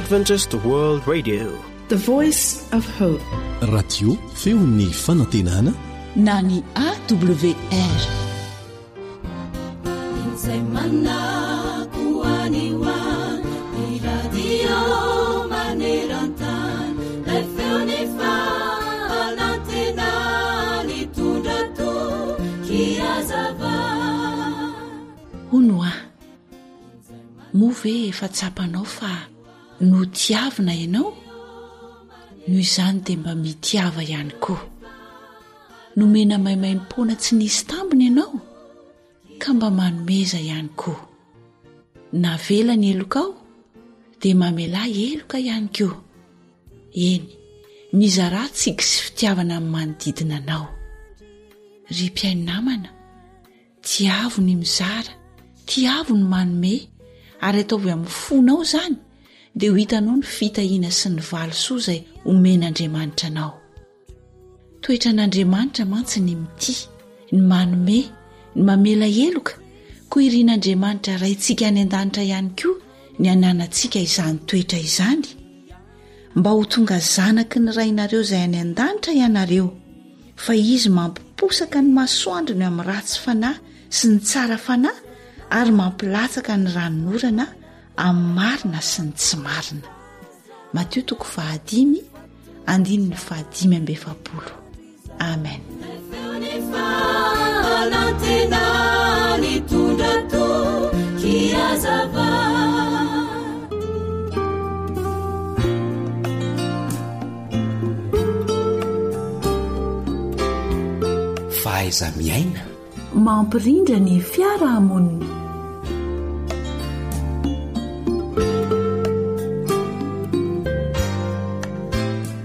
Adventist World Radio. The Voice of Hope. Radio feon'ny fanantenana na ny AWR. Izay manako any ho any, ny radio maneran-tany, ilay feon'ny fanantenana nitondra toky hazava. Hono hoa, moa ve efa tsapanao fa notiavina ianao? Noho izany dia mba mitiava ihany koa. Nomena maimaimpoana tsy nisy tambiny ianao ka mba manomeza ihany koa. Navela ny helokao dia mamelà heloka ihany koa. Eny, mizarà tsiky sy fitiavana amin'ny manodidina anao. Ry mpihaino namana, tiavo ny mizara, tiavo ny manome ary ataovy amin'ny fonao izany dia ho hitanao ny fitahiana sy ny valisoa izay omen'Andriamanitra anao. Toetran'Andriamanitra mantsy ny mitia, ny manome, ny mamela heloka, koa irin'Andriamanitra Raintsika any an-danitra ihany koa ny hananantsika izany toetra izany, mba ho tonga zanaky ny Rainareo izay any an-danitra ianareo, fa Izy mampiposaka ny masoandrony amin'ny ratsy fanahy sy ny tsara fanahy ary mampilatsaka ny ranonorana amin'ny marina sy ny tsy marina. Matio toko fahadimy andininy fahadimy amby efapolo. Amen. Fahaiza-miaina. Mampirindra ny fiarahamonina.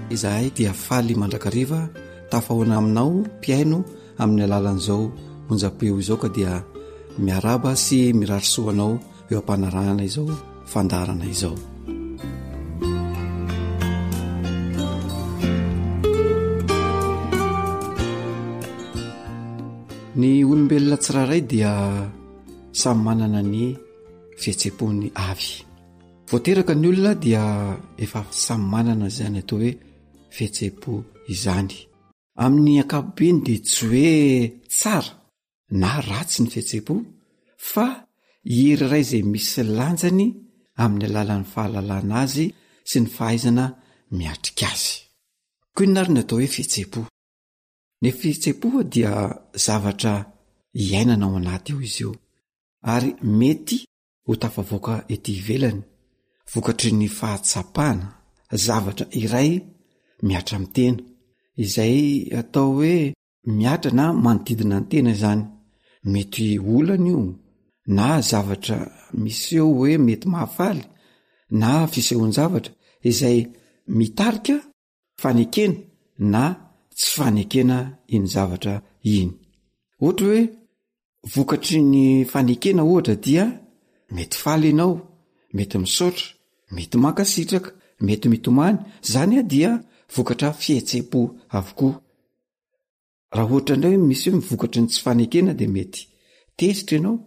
Izahay dia faly mandrakariva tafahoana aminao mpihaino amin'ny alalan'izao onjam-peo izao ka dia miaraba sy mirary soa anao eo am-panarahana izao fandaharana izao. Ny olombelona tsirairay dia samy manana ny fihetseham-pony avy. Vao teraka ny olona dia efa samy manana izany atao hoe fihetseham-po izany. Amin'ny ankapobeny dia tsy hoe tsara na ratsy ny fihetseham-po fa hery iray izay misy lanjany amin'ny alalan'ny fahalalana azy sy ny fahaizana miatrika azy. Koa inona ary ny atao hoe fihetseham-po? Ny fihetseham-po dia zavatra iainana ao anaty ao izy io ary mety ho tafavoaka ety ivelany vokatry ny fahatsapana zavatra iray mihatra amin'ny tena, izay atao hoe mihatra na manodidina ny tena izany. Mety olana io na zavatra miseho hoe mety mahafaly na fisehoan-javatra izay mitarika fanekena na tsy fanekena iny zavatra iny. Ohatra hoe vokatry ny fanekena ohatra dia mety faly ianao, mety misaotra, mety mankasitraka, mety mitomany, zany dia vokatra fihetseham-po avokoa. Raha ohatra indray hoe misy hoe mivokatry ny tsy fanekena dia mety tezitra ianao,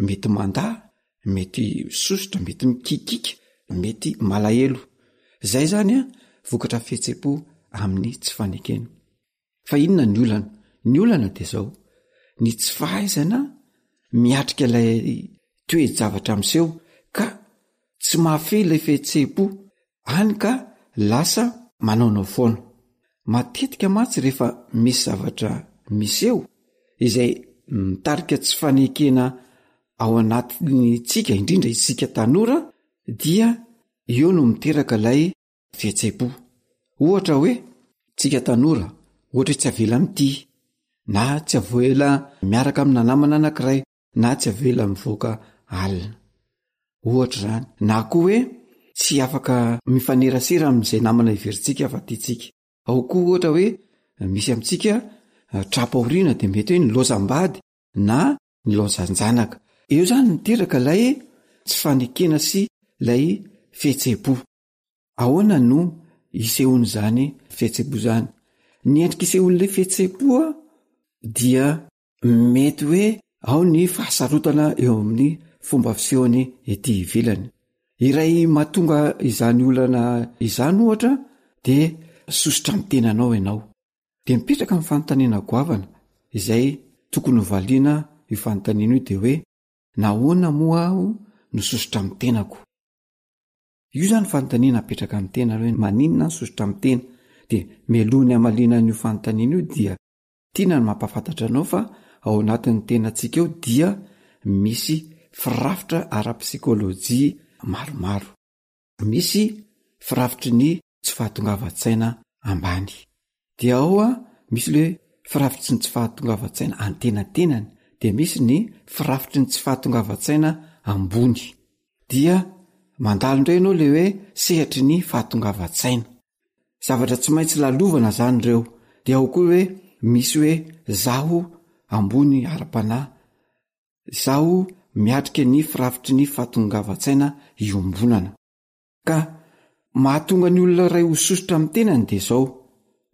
mety mandà, mety sosotra, mety mikikiaka, mety malahelo. Zay zany an, vokatra fihetseham-po amin'ny tsy fanekena. Fa inona ny olana? Ny olana dia zao, ny tsy fahaizana miatrika ilay toe-javatra miseho ka tsy mahafehy ilay fihetseham-po Hany ka lasa manaonao foana. Matetika mantsy rehefa misy zavatra miseho izay mitarika tsy fanekena ao anatintsika, indrindra isika tanora, dia eo no miteraka ilay fihetseham-po. Ohatra hoe tsika tanora, ohatra hoe tsy avela mitia, na tsy avela miaraka amina namana anankiray, na tsy avela mivoaka alina. Ohatra izany. Na koa hoe tsy afaka mifanerasera amin'izay namana heverintsika fa tiantsika. Ao koa ohatra hoe misy amintsika tra-pahoriana dia mety hoe nilaozam-bady na nilaozan-janaka. Eo izany miteraka ilay tsy fanekena sy ilay fihetseham-po. Ahoana no isehoan'izany fihetseham-po izany? Ny endrika isehoan'ilay fihetseham-po dia Mety hoe ao ny fahasarotana eo amin'ny fomba fisehony ety ivelany. Iray mahatonga izany olana izany ohatra de sosotra amin'ny tenanao ianao. De mipetraka ny fanontaniana goavana izay tokony ho valiana io fanontaniana io de hoe nahoana moa aho no sosotra amin'ny tenako? Io zany fanontaniana apetraka amin'ny tena hoe maninona aho sosotra amin'ny tena? De mialoha ny hamaliana an'io fanontaniana io dia tiana ny mampahafantatra anao fa ao anatin'ny tenantsika ao dia misy firafitra ara-psikolojia maromaro. Misy firafitry ny tsy fahatongavan-tsaina ambany. Dia ao a, misy le hoe firafitry ny tsy fahatongavan-tsaina antenantenany, dia misy ny firafitry ny tsy fahatongavan-tsaina ambony. Dia mandalo indray ianao le hoe sehatry ny fahatongavan-tsaina. Zavatra tsy maintsy lalovana zany ireo. Dia ao koa hoe misy hoe zaho ambony ara-panahy, zaho miatrika ny firafitry ny fahatongavan-tsaina iombonana. Ka mahatonga ny olona iray ho sosotra amin'ny tenany dia izao,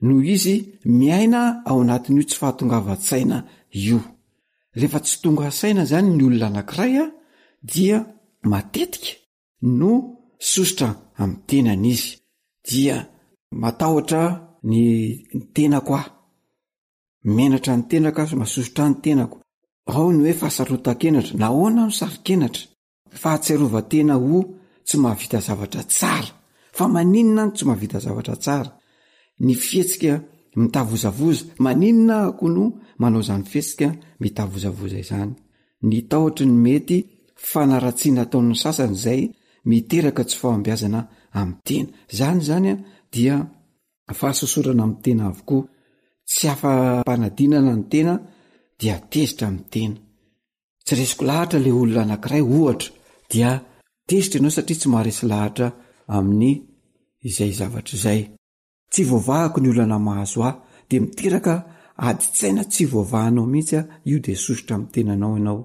noho izy miaina ao anatin'io tsy fahatongavan-tsaina io. Rehefa tsy tonga saina zany ny olona anankiray a, dia matetika no sosotra amin'ny tenany izy, dia matahotra ny tenako aho, menatra ny tenako aho, masosotra ny tenako. Ao ny hoe fahasarotan-kenatra, nahoana aho no saro-kenatra? Fahatsiarovan-tena ho tsy mahavita zavatra tsara. Fa maninona aho no tsy mahavita zavatra tsara? Ny fihetsika mitavozavoza, maninona aho ko no manao izany fihetsika mitavozavoza izany? Ny tahotry ny mety fanaratsiana ataon'ny sasany izay miteraka tsy fahombiazana amin'ny tena. Izany izany dia fahasosorana amin'ny tena avokoa. Tsy afa-panadinana ny tena dia tezitra amin'ny tena. Tsy resiko lahatra le olona anankiray ohatra dia tezitra ianao satria tsy maharesy lahatra amin'ny izay zavatra izay. Tsy voavahako ny olana mahazo ahy dia miteraka adin-tsaina tsy voavahanao mihitsy aho, io dia sosotra amin'ny tenanao ianao.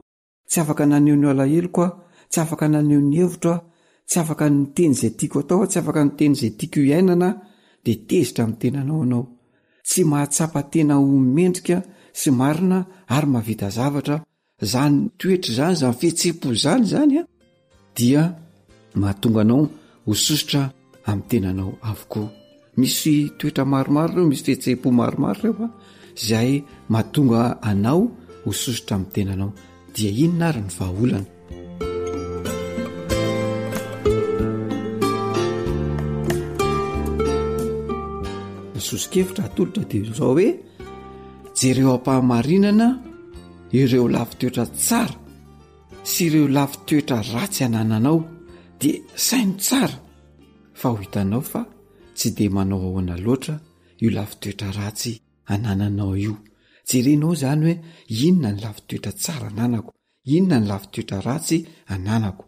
Tsy afaka naneho ny alaheloko aho, tsy afaka naneho ny hevitro aho, tsy afaka niteny izay tiako atao aho, tsy afaka niteny izay tiako hiainana aho, dia tezitra amin'ny tenanao ianao. Tsy mahatsapa tena ho mendrika sy marina ary mahavita zavatra, zany toetra izany, zany fihetseham-po izany zany a, dia mahatonga anao ho sosotra amin'ny tenanao avokoa. Misy toetra maromaro ireo, misy fihetseham-po maromaro ireo a, izay mahatonga anao ho sosotra amin'ny tenanao. Dia inona ary ny vahaolana? Ny soso-kevitra atolotra dia izao hoe jereo am-pahamarinana ireo lafin-toetra tsara sy ireo lafin-toetra ratsy anananao dia saino tsara fa ho hitanao fa tsy dia manao ahoana loatra io lafin-toetra ratsy anananao io. Jerenao izany hoe inona ny lafin-toetra tsara ananako, inona ny lafin-toetra ratsy ananako.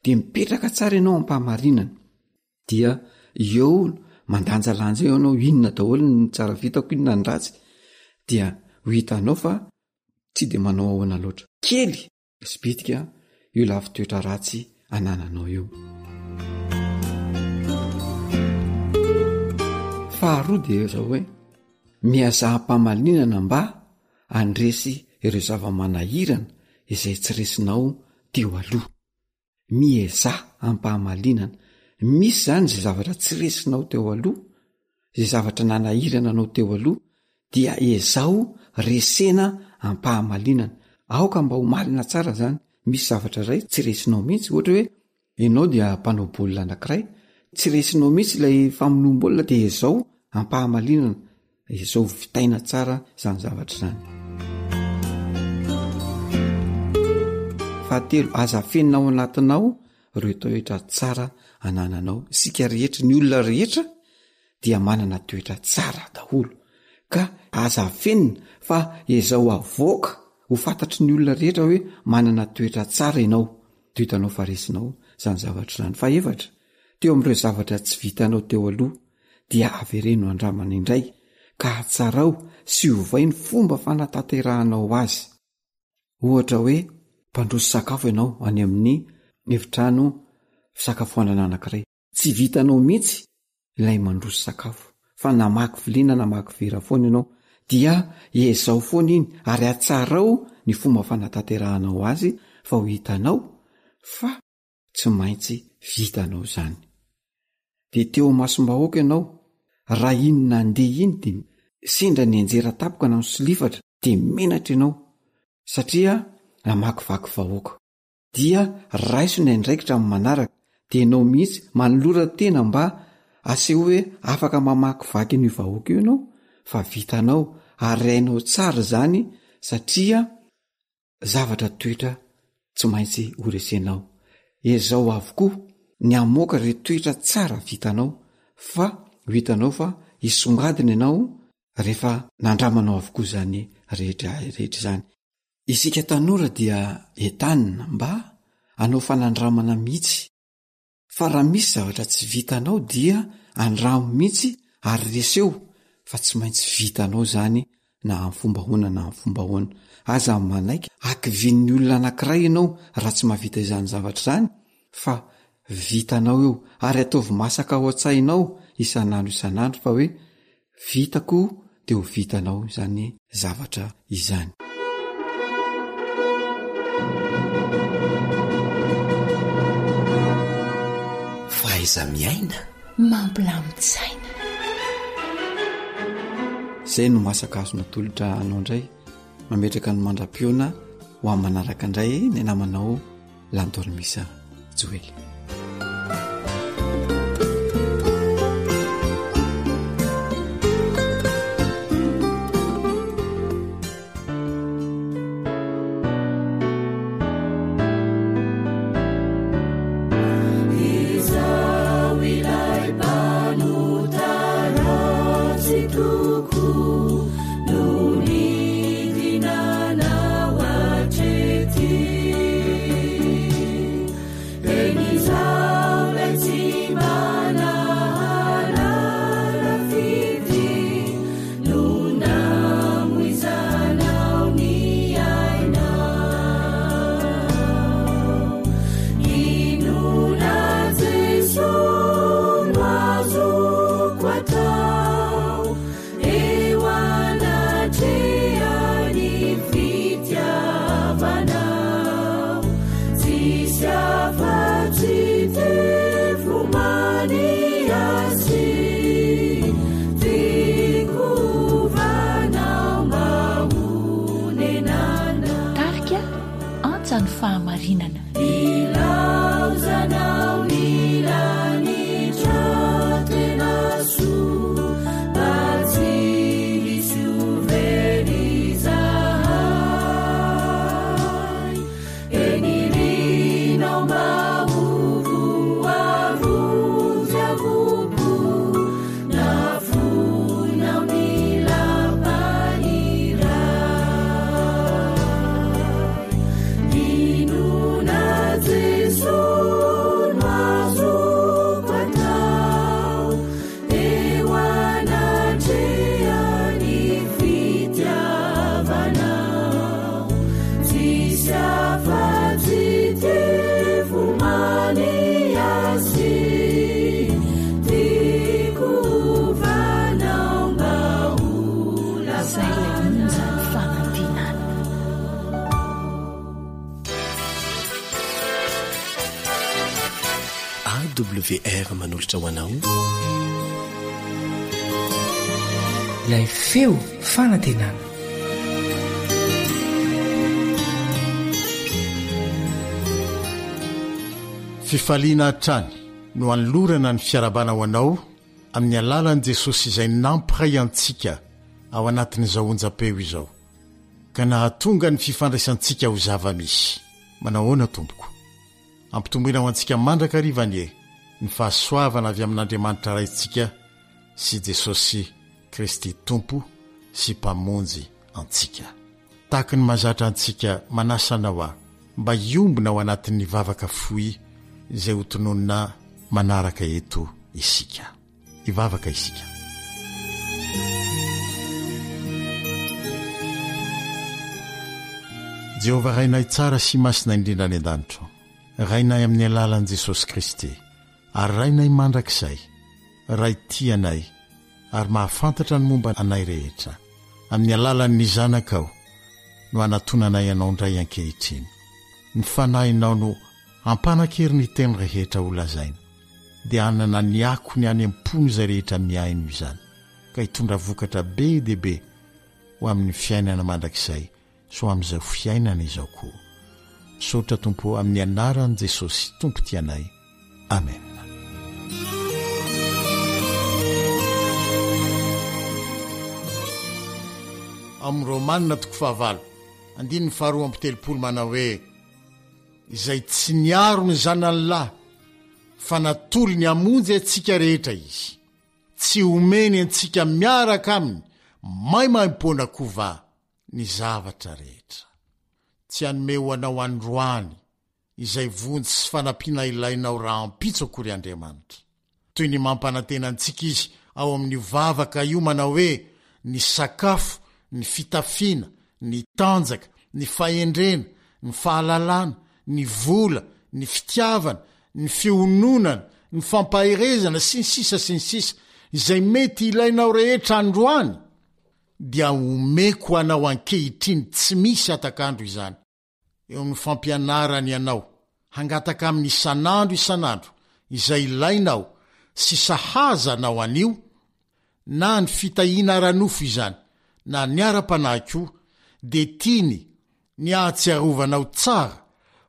Dia mipetraka tsara ianao am-pahamarinana. Dia eo mandanjalanja eo ianao inona daholo ny tsara vitako, inona ny ratsy. Dia ho hitanao fa tsy dia manao ahoana loatra. Kely! sy bitika io lafin-toetra ratsy anananao io. Faharoa dia zao hoe miazaham-pamalinana mba handresy ireo zava-manahirana izay tsy resinao teo aloha. Miezaha am-pahamalinana. Misy izany izay zavatra tsy resinao teo aloha, izay zavatra nanahirana anao teo aloha dia ezaho resena am-pahamalinana. Aoka mba ho malina tsara zany. Misy zavatra iray tsy resinao mihitsy, ohatra hoe ianao dia mpanao baolina anankiray, tsy resinao mihitsy ilay famonoam-baolina dia ezao am-pahamalinana, ezao vitaina tsara izany zavatra izany. Fahatelo, aza afenina ao anatinao ireo toetra tsara anananao. Isika rehetra, ny olona rehetra dia manana toetra tsara daholo ka aza afenina fa ezao avoaka ho fantatry ny olona rehetra hoe manana toetra tsara ianao de hitanao fa resinao zany zavatra izany. Fahefatra, teo amin'ireo zavatra tsy vitanao teo aloha dia avereno andramana indray ka hatsarao sy ovay ny fomba fanatanterahanao azy. Ohatra hoe mpandroso sakafo ianao any amin'ny efitrano fisakafoanana anankiray. Tsy vitanao mihitsy ilay mandroso sakafo fa namaky vilia na namaky vera foana ianao dia ezao foana iny ary atsarao ny fomba fanatanterahanao azy fa ho hitanao fa tsy maintsy vitanao izany. Dia teo imasom-bahoaka ianao, raha iny nandeha iny dia sendra nianjera tampoka na nisolifatra dia menatra ianao satria namakivaky vahoaka. Dia raiso ny andraikitra amin'ny manaraka, dia ianao mihitsy manolora tena mba asehoy hoe afaka mamakivaky an'io vahoaka io ianao fa vitanao ary hainao tsara izany satria zavatra toetra tsy maintsy ho resenao. Ezao avokoa ny hamoaka ireo toetra tsara vitanao fa ho hitanao fa hisongadina ianao rehefa nandramanao avokoa izany rehetra rehetra izany. Isika tanora dia entanina mba hanao fanandramana mihitsy fa raha misy zavatra tsy vitanao dia andramo mihitsy ary reseo fa tsy maintsy vitanao izany na amin'ny fomba ahoana na amin'ny fomba ahoana. Aza manaiky hakivian'ny olona anankiray ianao raha tsy mahavita izany zavatra izany fa vitanao io ary ataovy masaka ao an-tsainao isan'andro isan'andro fa hoe Vitako dia ho vitanao izany zavatra izany. Fahaiza-miaina. Mampilamin-tsaina. Izay no masaka azo natolotra anao indray. Mametraka ny mandra-pihaona ho amin'ny manaraka indray ny namanao Lantormisa Joely. Izaho ilay mpanota ratsy tokoa no nidinanao hatrety. Eny izaho ilay tsy mba nahalala fitia no namoizanao ny ainao. Inoana Jesoa no azoko atao eo anatrehan'ny fitiavanao. Tsisy afa-tsy tefomany azy, tiako hovanao mba honenana. Tarika Antsa ny fahamarinana. Ilaozanao ny lanitra tena soa mba tsy hisy ho very izahay. Eny irinao mba ho voavonjy avokoa nafoinao ny lapan'ny Ray. Inoana Jesoa no azoko atao eo anatrehan'ny fitiavanao. Tsisy afa-tsy tifomany azy, tiako hovanao mba ho Izay ilay onjan'ny fanantenana. AWR manolotra ho anao. Ilay feo fanantenana. Fifaliana hatrany no anolorana ny fiarahabana ho anao amin'ny alalan'i Jesosy izay nampiray antsika ao anatin'izao onjam-peo izao. ka nahatonga ny fifandraisantsika ho zava-misy. Manahoana tompoko? Ampitomboina ho antsika mandrakariva anie ny fahasoavana avy amin'Andriamanitra Raintsika sy Jesosy Kristy Tompo sy Mpamonjy antsika. Tahaky ny mahazatra antsika, manasa anao aho mba hiombona ao anatin'ny vavaka fohy izay hotononina manaraka eto isika. Hivavaka isika. Jehovah Rainay tsara sy masina indrindra any an-danitra, Rainay amin'ny alalan'i Jesosy Kristy, ary Rainay mandrakizay, Ray tia anay ary mahafantatra ny momba anay rehetra, amin'ny alalan'ny Zanakao no anatonanay Anao indray ankehitriny. Ny Fanahinao no. Hampanan-kery ny teny rehetra holazaina, dia hanana ny akony any am-pony izay rehetra mihaino izany, ka hitondra vokatra be dia be ho amin'ny fiainana mandrakizay sy ho amin'izao fiainana izao koa. Misaotra Tompo ô, amin'ny anaran'i Jesosy Tompo tianay. Amena. Amin'ny Romana toko fahavalo, andininy faharoa amby telopolo manao hoe, Izay tsy niaro ny zanany lahy, fa natolony hamonjy antsika rehetra izy. Tsy homeny antsika miaraka aminy maimaimpoana koa va ny zavatra rehetra? Tsy hanome ho anao androany izay vonjy sy fanampiana ilainao rahampitso akory Andriamanitra. Toy ny mampanantena antsika Izy ao amin'io vavaka io manao hoe, ny sakafo, ny fitafiana, ny tanjaka, ny fahendrena, ny fahalalana, ny vola, ny fitiavana, ny fiononana, ny fampaherezana, sy ny sisa sy ny sisa Izay mety ilainao rehetra androany dia omeko anao ankehitriny tsy misy hatak'andro izany. eo amin'ny fampianarany anao hangataka aminy isan'andro isan'andro izay ilainao sy sahaza anao anio, na ny fitahiana ara-nofo izany na ny ara-panahy koa, dia tiany ny hahatsiarovanao tsara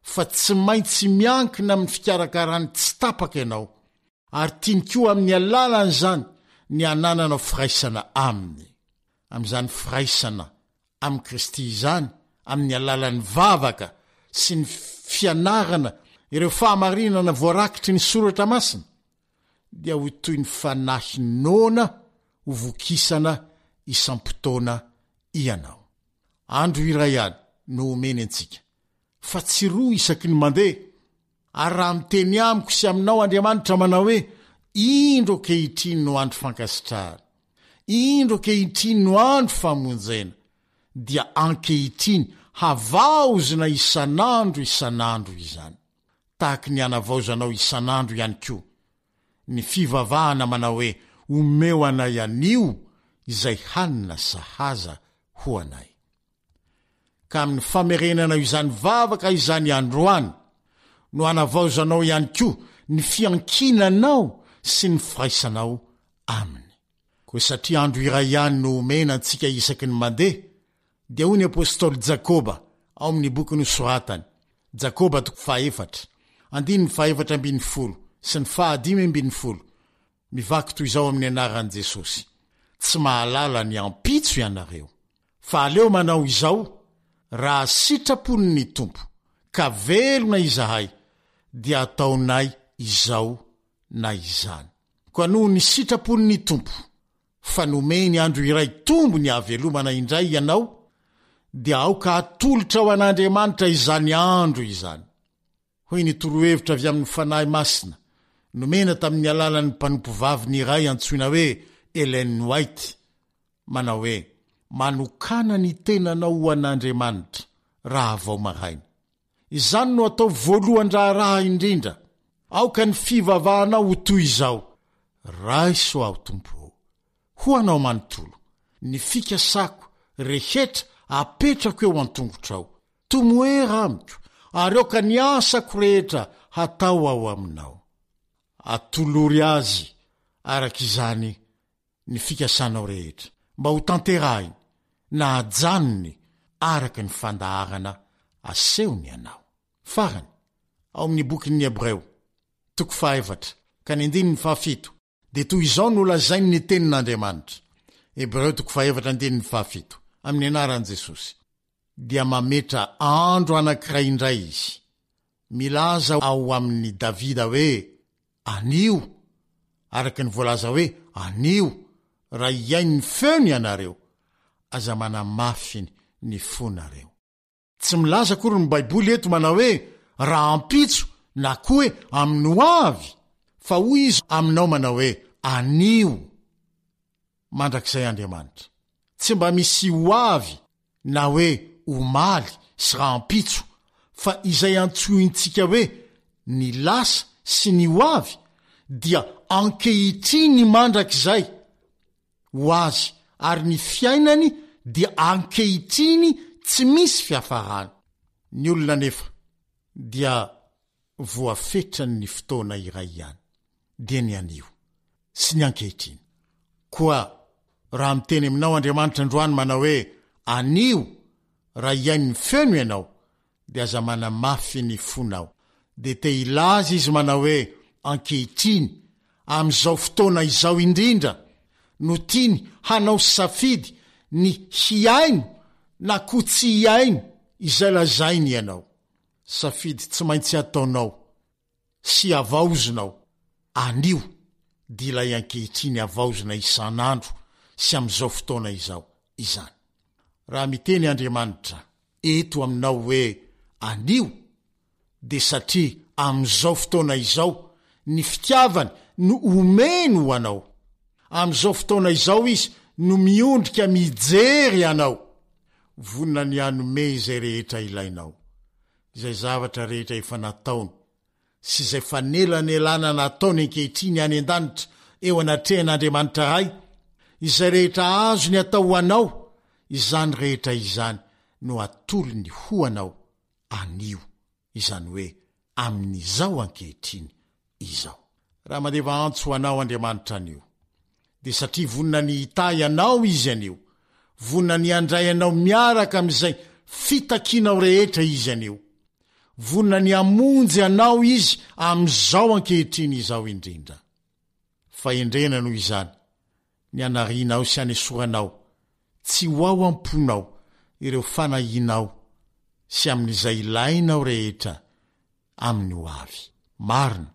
fa tsy maintsy miankina amin'ny fikarakarany tsy tapaka ianao, ary tiany koa amin'ny alalan'izany ny hanananao firaisana aminy. Amin'izany firaisana amin'i Kristy izany amin'ny alalan'ny vavaka sy ny fianarana ireo fahamarinana voarakitry ny Soratra Masina, dia ho toy ny fanahy noana ho vokisana isam-potoana ianao. Andro iray ihany no omeny antsika, fa tsy roa isaky ny mandeha, Ary raha miteny amiko sy aminao Andriamanitra manao hoe, Indro ankehitriny no andro fankasitrahana, indro ankehitriny no andro famonjena, dia ankehitriny havaozina isan'andro isan'andro izany, tahaky ny hanavaozanao isan'andro ihany koa ny fivavahana manao hoe, Omeo anay anio izay hanina sahaza ho anay. Ka amin'ny famerenanao izany vavaka izany androany no hanavaozanao ihany koa ny fiankinanao sy ny firaisanao Aminy. Koa satria andro iray ihany no omena antsika isaky ny mandeha, dia hoy ny apostoly Jakoba ao amin'ny boky nosoratany, Jakoba toko fahaefatra, andininy fahefatra ambinifolo sy ny fahadimy ambinifolo, Mivaky toy izao amin'ny anaran'i Jesosy, Tsy mahalala ny ampitso ianareo, fa aleo manao izao, raha sitrapon'ny Tompo, ka velona izahay, dia ataonay izao na izany. Koa noho ny sitrapon'ny Tompo, fa nomeny andro iray tombony hahavelomana indray ianao, dia aoka hatolotra ho an'Andriamanitra izany andro izany. Hoy ny torohevitra avy amin'ny Fanahy Masina, nomena tamin'ny alalan'ny mpanompovaviny iray antsoina hoe Ellen White, manao hoe, Manokàna ny tenanao ho an'Andriamanitra raha vao maraina. Izany no atao voalohan-draharaha indrindra. Aoka ny fivavahanao ho toy izao, Raiso aho, Tompo ô. Ho Anao manontolo. Ny fikasako rehetra apetrako eo an-tongotrao. Tomoera amiko, ary aoka ny asako rehetra hatao ao aminao. Atolory azy araka izany ny fikasanao rehetra, mba ho tanterahiny na hajanony araka ny fandaharana asehony anao. Farany, ao amin'ny bokin'ny Hebreo, toko fahaefatra ka ny andininy fahafito, Dia toy izao no lazainy ny tenin'Andriamanitra, Hebreo toko fahefatra andininy fahafito, amin'ny anaran'i Jesosy, dia mametra andro anankiray indray Izy, milaza ao amin'i Davida hoe, Anio, araka ny voalaza hoe, Anio, raha hihaino ny feony ianareo, aza manamafy ny fonareo. Tsy milaza akory ny Baiboly eto manao hoe rahampitso na koa hoe amin'ny ho avy, fa hoy izy aminao manao hoe anio. Mandrakizay Andriamanitra. Tsy mba misy ho avy na hoe omaly sy rahampitso, fa izay antsointsika hoe ny lasa sy ny ho avy dia ankehitriny mandrakizay. ho azy ary ny fiainany dia ankehitriny tsy misy fiafarany. Ny olona anefa dia. voafetran'ny fotoana iray ihany, dia ny anio sy ny ankehitriny. Koa raha miteny aminao Andriamanitra androany manao hoe, Anio, raha hihaino ny feony ianao, dia aza manamafy ny fonao. Dia te hilaza izy manao hoe, Ankehitriny, amin'izao fotoana izao indrindra, no tiany hanao safidy ny hihaino na koa tsy hihaino izay lazainy ianao. Safidy tsy maintsy ataonao sy havaozinao anio dia ilay ankehitriny havaozina isan'andro sy amin'izao fotoana izao izany. Raha miteny Andriamanitra eto aminao hoe anio dia satria amin'izao fotoana izao ny fitiavany no omeny ho anao. Amin'izao fotoana izao Izy no miondrika mijery anao. Vonona ny hanome izay rehetra ilainao. Izay zavatra rehetra efa nataony sy izay fanelanelana nataony ankehitriny any an-danitra eo anatrehan'Andriamanitra Ray, izay rehetra azony atao ho anao, izany rehetra izany no atolony ho anao anio, izany hoe amin'izao ankehitriny izao. Raha mandeva antso ho anao Andriamanitra anio, dia satria vonona ny hitahy anao Izy anio, vonona ny handray anao miaraka amin'izay fitakianao rehetra Izy anio, vonona ny hamonjy anao Izy amin'izao ankehitriny izao indrindra. Fahendrena noho izany ny hanarianao sy hanesoranao tsy ho ao am-ponao ireo fanahianao sy amin'izay ilainao rehetra amin'ny ho avy. Marina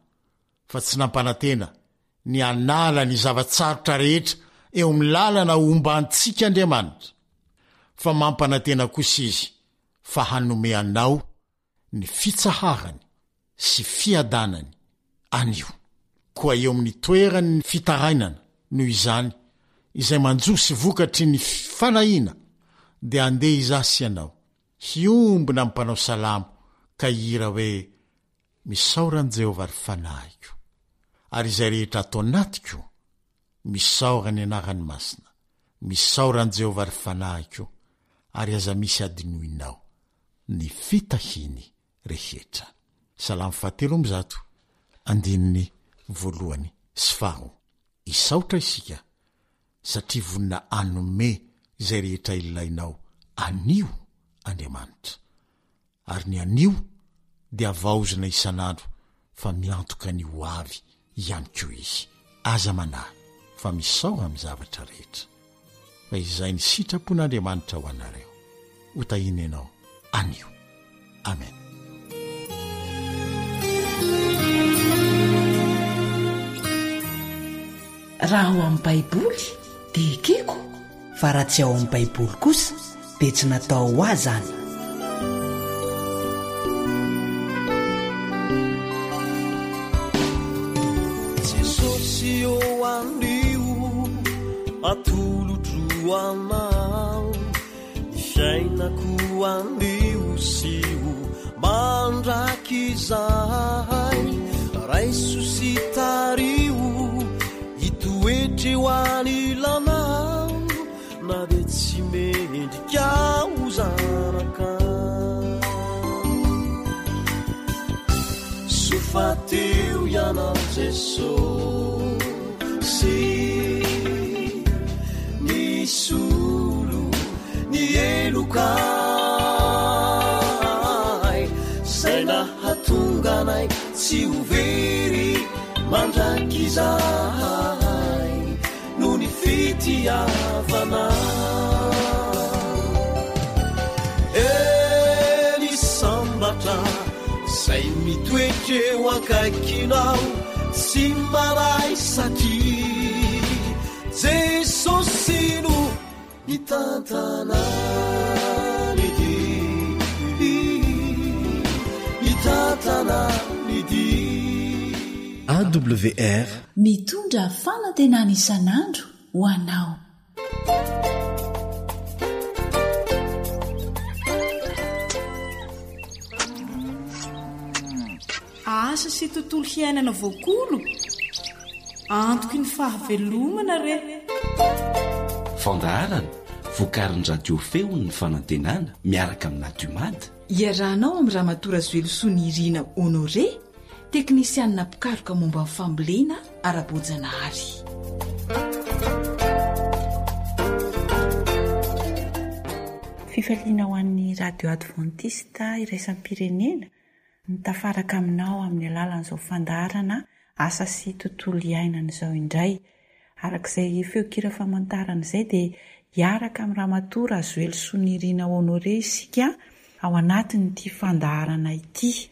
fa tsy nampanantena ny hanala ny zava-tsarotra rehetra eo amin'ny lalana hombantsika Andriamanitra, fa mampanantena kosa Izy fa hanome anao ny fitsaharany sy fiadanany anio. Koa eo amin'ny toeran'ny fitarainana, noho izany, izay manjo sy vokatry ny fanahiana, dia andeha izaho sy ianao hiombona amin'ny mpanao salamo ka hihira hoe, Misaora an'i Jehovah ry fanahiko, ary izay rehetra ato anatiko, misaora ny anarany masina. Misaora an'i Jehovah ry fanahiko, ary aza misy adinoinao ny fitahiany rehetra. Salamo fahatelo amby zato, andininy voalohany sy faharoa. Hisaotra isika satria vonona hanome izay rehetra ilainao anio Andriamanitra. Ary ny anio dia havaozina isan'andro fa miantoka ny ho avy ihany koa Izy. Aza manahy fa misaora amin'ny zavatra rehetra. Fa izay ny sitrapon'Andriamanitra ho anareo. Ho tahiana ianao anio. Amen. Raha ao amin'ny Baiboly dia ekeko. Fa raha tsy ao amin'ny Baiboly kosa dia tsy natao ho ahy izany. Jesosy ô anio atolotro anao ny fiainako anio sy ho mandrakizay raiso sy tariho hitoetra eo anilanao na dia tsy mendrika ho zanakao Soa fa teo ianao Jesosy Nisolo ny helokay Zay nahatonga anay tsy ho very mandrakizay Noho ny fitiavana Eny sambatra zay mitoetra eo akaikinao Tsy manahy satria Jesosy no mitantana ny dia Mitantana ny dia AWR. Mitondra fanantenana isan'andro ho anao. Asa sy tontolo hiainana voakolo? Antoky ny fahavelomana re! Fandaharana vokarin'ny Radio Feon'ny Fanantenana miaraka amin'ny Natiomad. Iarahanao amin'i Ramatoa Razoelosoa Nirina Honoré. Teknisianina mpikaroka momba ny fambolena ara-boajanahary. Fifaliana ho an'ny Radio Adventiste Iraisam-pirenena ny tafaraka aminao amin'ny alalan'izao fandaharana Asa sy Tontolo Iainana izao indray. Araka izay feon-kira famantarana izay dia hiaraka amin'i Ramatoa Razoelisoa Nirina Honoré isika ao anatin'ity fandaharana ity.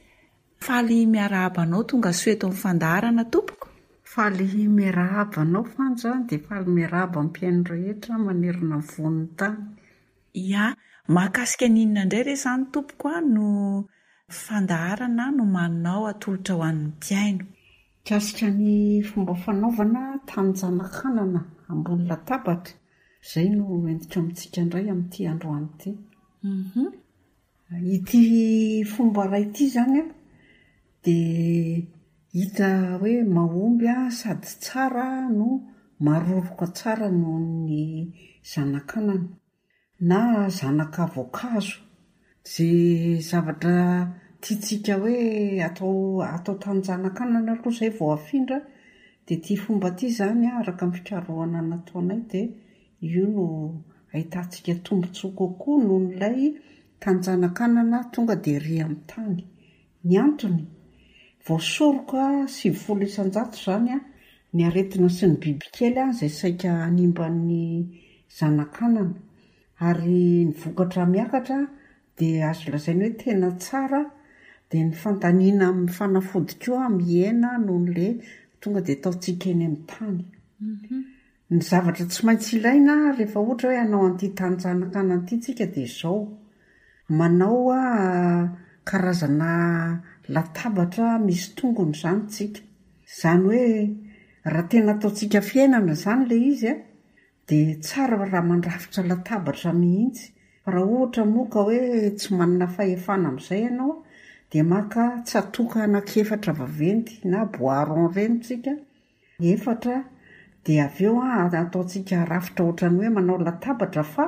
Faly miarahaba anao tongasoa eto amin'ny fandaharana tompoko. Faly miarahaba anao Fanja dia faly miarahaba ny mpihaino rehetra manerana ny vohon'ny tany. Ya, mahakasika ny inona indray re izany tompoko a no fandaharana nomaninao atolotra ho an'ny mpihaino? Mikasika ny fomba fanaovana tanin-janakanana ambony latabatra, izay no entiko amintsika indray amin'ity androany ity. Ity fomba iray ity izany an, dia hita hoe mahomby sady tsara no maroroka tsara noho ny zanak'anana na zanaka voankazo. Izay zavatra tiantsika hoe atao atao tanin-janak'anana aloha izay vao afindra dia ity fomba ity izany an, araka ny fikarohana nataonay dia Io no ahitantsika tombontsoa kokoa noho ilay tanjanakanana tonga dia ery amin'ny tany. Ny antony, voasoroka 90% izany ny aretina sy ny bibikely izay saika hanimba ny zanakanana. Ary ny vokatra miakatra dia azo lazaina hoe tena tsara dia ny fandaniana amin'ny fanafody koa mihena noho ilay tonga dia ataontsika eny amin'ny tany. Ny zavatra tsy maintsy ilaina rehefa ohatra hoe hanao an'ity tanin-janakana ity tsika dia izao, manao karazana latabatra misy tongony izany tsika. Izany hoe raha tena ataontsika fiainana izany ilay izy an, dia tsara raha mandrafitra latabatra mihitsy. Fa raha ohatra moa ka hoe tsy manana fahefana amin'izay ianao dia maka tsatoka anankiefatra vaventy na bois rond ireny tsika, Efatra, dia avy eo ataontsika rafitra ohatran'ny hoe manao latabatra fa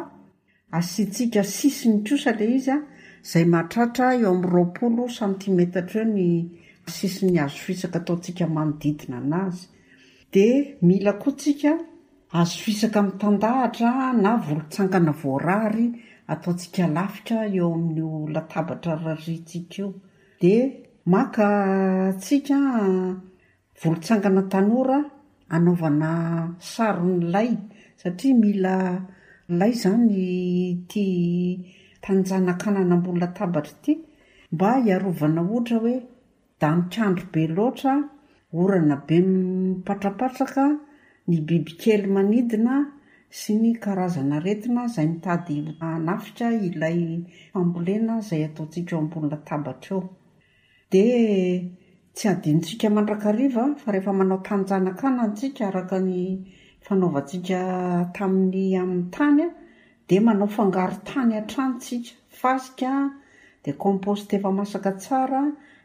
asiantsika sisiny kosa ilay izy izay mahatratra eo amin'ny 20 santimetatra eo ny sisin'ny hazo fisaka ataontsika manodidina anazy. Dia mila koa tsika hazo fisaka mitandahatra na volotsangana voarary ataontsika lafika eo amin'io latabatra rariantsika io. Dia maka tsika Volotsangana tanora anaovana saron'ny lay satria mila lay izany ity tanjanakanana ambony latabatra ity mba hiarovana ohatra hoe danik'andro be loatra, orana be mipatrapatraka, ny bibikely manidina sy ny karazana aretina izay mitady hanafika ilay fambolena izay ataontsika eo ambony latabatra eo. Dia tsy adinontsika mandrakariva fa rehefa manao tanin-janakana antsika araka ny fanaovantsika tamin'ny amin'ny tany dia manao fangaron-tany hatrany tsika, fasika dia compost efa masaka tsara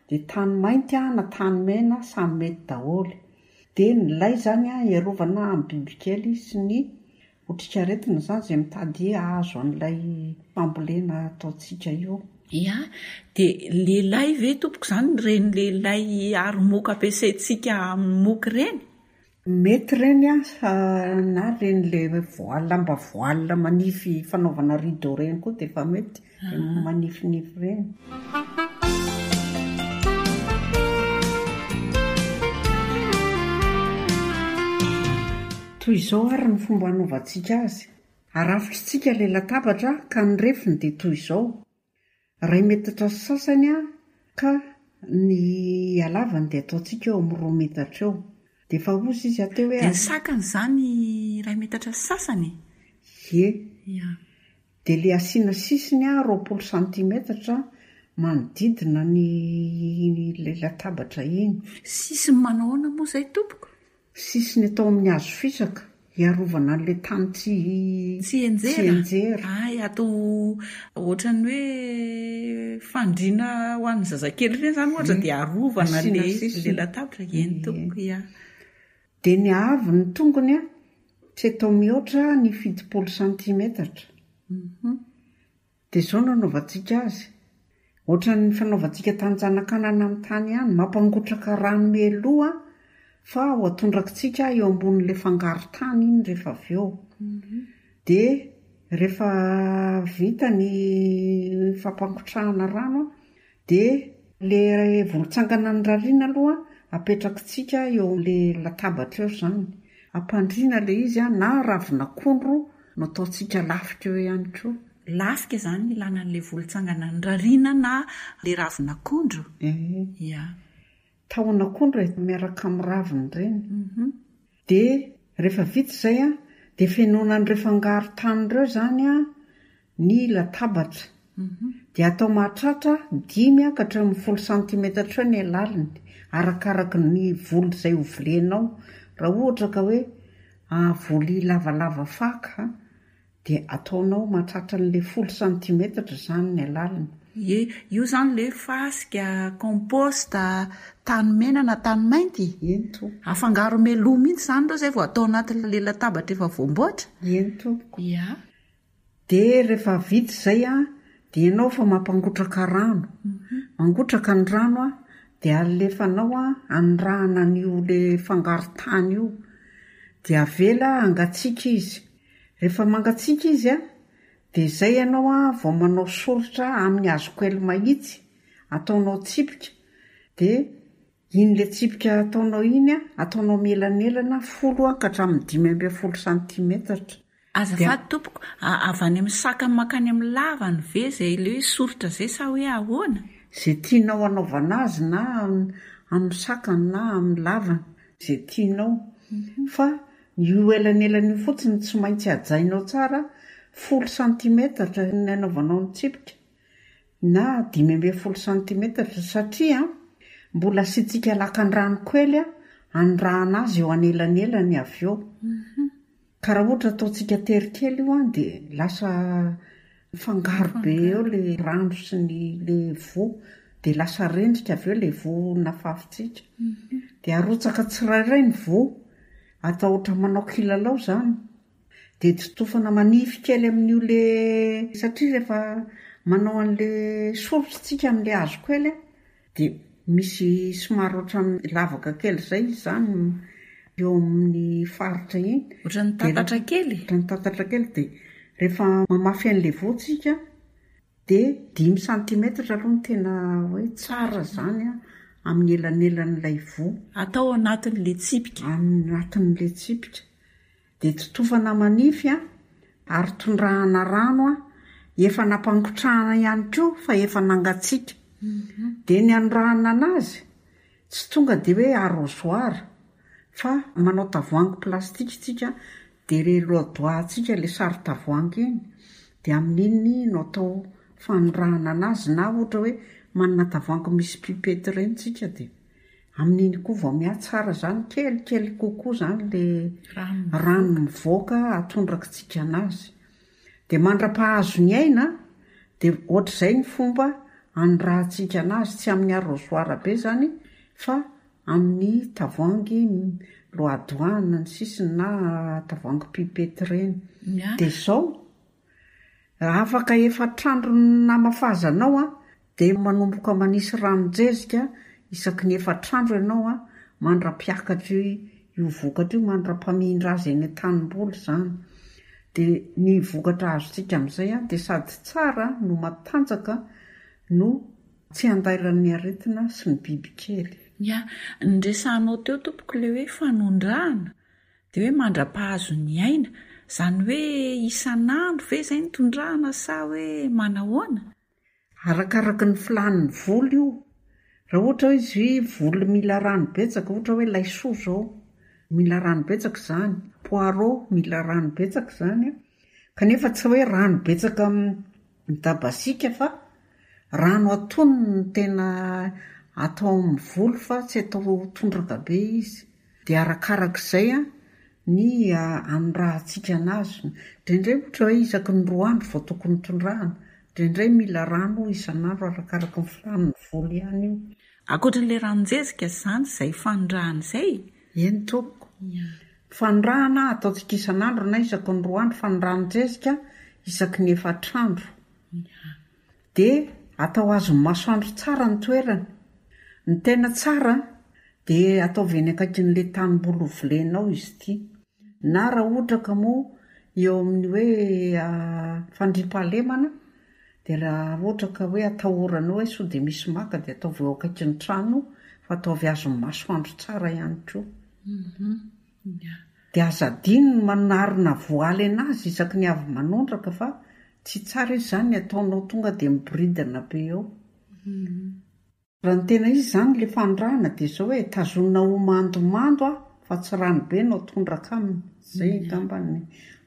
dia tany mainty na tany mena samy mety daholo. Dia ny lay izany hiarovana amin'ny bibikely sy ny Otrikaretina izany izay mitady hahazo an'ilay fambolena ataontsika io. Ya, dia le lay ve tompoko izany ireny le lay aro moka ampiasaintsika amin'ny moka ireny? Mety ireny an, na ireny le voile lamba voile manify fanaovana rideau ireny koa dia efa mety, manifinify ireny. Toy izao ary ny fomba hanaovantsika azy, Arafitritsika ilay latabatra ka ny refiny dia toy izao, iray metatra sy sasany ka ny halavany dia ataontsika eo amin'ny roa metatra eo. Dia efa hozy izy ateo hoe. Dia ny sakany izany iray metatra sy sasany e? Ie. Ia. Dia ilay asiana sisiny 20 santimetatra manodidina ny ilay latabatra iny. Sisiny manao ahoana moa izay tompoko? Sisiny atao amin'ny hazo fisaka, hiarovana an'ilay tany tsy Tsy hianjera? Tsy hianjera. Hay, atao ohatran'ny hoe fandriana ho an'ny zazakely ireny izany ohatra dia arovana Asiana ilay sisiny. ilay latabatra. Eny tompoko, ia. Dia ny haavon'ny tongony tsy atao mihoatra ny 70 santimetatra. Dia izao no anaovantsika azy. Ohatran'ny fanaovantsika tanjanakanana amin'ny tany ihany, mampangotraka rano mialoha fa ho atondrakitsika eo ambonin'ilay fangaron-tany iny rehefa avy eo. Dia rehefa vita ny fampangotrahana rano dia ilay volotsangana norariana aloha apetrakitsika eo amin'ilay latabatra eo izany. Ampandriana ilay izy na ravin'akondro no ataontsika lafika eo ihany koa. Lafika izany ny ilana an'ilay volotsangana norariana na ilay ravin'akondro? Ia. Tahon'akondro e, miaraka amin'ny raviny ireny. Dia rehefa vita izay an, dia fenoina an'ireo fangaro tany ireo izany an ny latabatra. Dia atao mahatratra dimy ka hatramin'ny folo santimetatra eo ny halaliny, arakaraky ny voly izay ho volenao. Raha ohatra ka hoe voly lavalava faka Dia ataonao mahatratra an'ilay folo santimetatra izany ny halaliny. Ie, io izany ilay hoe fasika, compost, tany mena na tany mainty? Eny tompoko. Afangaro mialoha mihitsy izany ireo izay vao atao anatin'ilay latabatra efa voamboatra? Eny tompoko. Ia. Dia rehefa vita izay an, dia ianao efa mampangotraka rano. Mangotraka ny rano an, dia alefanao an, anondrahana an'io ilay fangaron-tany io. Dia avela hangatsiaka izy. Rehefa mangatsiaka izy an, dia izay ianao an vao manao soritra amin'ny hazokely mahitsy, ataonao tsipika, dia iny ilay tsipika ataonao iny an, ataonao mielanelana folo ka hatramin'ny 15 santimetatra. Azafady tompoko, avy any amin'ny sakany mankany amin'ny lavany ve izay ilay hoe soritra izay sa hoe ahoana? Izay tianao hanaovana azy na amin'ny sakany na amin'ny lavany, izay tianao. Fa Io elanelana io fotsiny tsy maintsy hajainao tsara, folo santimetatra ny anaovanao ny tsipika na 15 santimetatra satria mbola asiantsika lakan-drano kely anondrahana azy eo anelanelany avy eo. Ka raha ohatra ataontsika tery kely io dia lasa mifangaro be eo ilay rano sy ny ilay voa dia lasa rendrika avy eo ilay voa nafafintsika. Dia arotsaka tsirairay ny voa. Atao ohatran'ny manao kilalao izany. Dia totofana manify kely amin'io le satria rehefa manao an'le soritra tsika amin'le hazo kely an, dia misy somary ohatran'ny lavaka kely izay izy izany eo amin'ny faritra iny. Ohatran'ny tatatra kely? Ohatran'ny tatatra kely dia rehefa mamafy an'le voa tsika Dia dimy santimetatra aloha no tena hoe tsara izany an, amin'ny elanelan'ilay voa. Atao ao anatin'ilay tsipika. Anatin'ilay tsipika. Dia totofana manify an, ary tondrahana rano an, efa nampangotrahana ihany koa fa efa nangatsiaka. Dia ny anondrahana anazy, tsy tonga dia hoe arrosoir fa manao tavoahangy plastique tsika dia ilay loadoahantsika ilay saron-tavoahangy iny dia amin'iny no atao fanondrahana anazy na ohatra hoe manana tavoahangy misy pipette ireny tsika dia amin'iny koa vao mihatsara izany kelikely kokoa izany ilay rano mivoaka atondrakitsika anazy. Dia mandra-pahazo ny aina dia ohatr'izay ny fomba anondrahantsika anazy, tsy amin'ny arrosoir be izany fa amin'ny tavoahangy loadohana ny sisiny na tavoahangy pipette ireny. Dia izao, afaka efatr'andro namafazanao an, Dia manomboka manisy ranon-jezika isaky ny efatr'andro ianao an, mandra-piakatra io vokatra io, mandra-pamindra azy eny an-tanimboly izany. Dia ny vokatra azontsika amin'izay an, dia sady tsara no matanjaka no tsy andairan'ny aretina sy ny bibikely. Ya, ny resahanao teo tompoko ilay hoe fanondrahana, dia hoe mandra-pahazo ny aina, izany hoe isan'andro ve izay no tondrahana sa hoe manahoana? Arakaraky ny filàn'ny voly io. Raha ohatra hoe izy voly mila rano betsaka, ohatra hoe laisoa izao, mila rano betsaka izany, poireau mila rano betsaka izany an, kanefa tsy hoe rano betsaka midabasiaka fa rano antonony no tena atao amin'ny voly fa tsy atao tondraka be izy. Dia arakarak'izay ny anondrahantsika anazy. Indraindray ohatra hoe isaky ny roa andro vao tokony tondrahana, indraindray mila rano isan'andro arakaraky ny filàn'ny voly ihany io. Ankoatran'ilay ranon-jezika izany izay fanondrahana izay? Eny tompoko. Fanondrahana ataontsika isan'andro na isaky ny roa andro fa ny ranon-jezika isaky ny efatr'andro. Dia. Atao azon'ny masoandro tsara ny toerana. Ny tena tsara dia ataovy eny akaikin'ilay tanimboly hovolenao izy ity. Na raha ohatra ka moa eo amin'ny hoe fandriampahalemana dia raha ohatra ka hoe atahoranao hoe sao dia misy maka dia ataovy eo akaikin'ny trano fa ataovy azon'ny masoandro tsara ihany koa. Dia aza adino ny manarona voaly anazy isaky ny avy manondraka fa tsy tsara izy izany ny ataonao tonga dia miboridana be eo. Raha ny tena izy izany ilay fanondrahana dia izao hoe tazonina ho mandomando aho fa tsy rano be no atondraka aminy. Izay angamba ny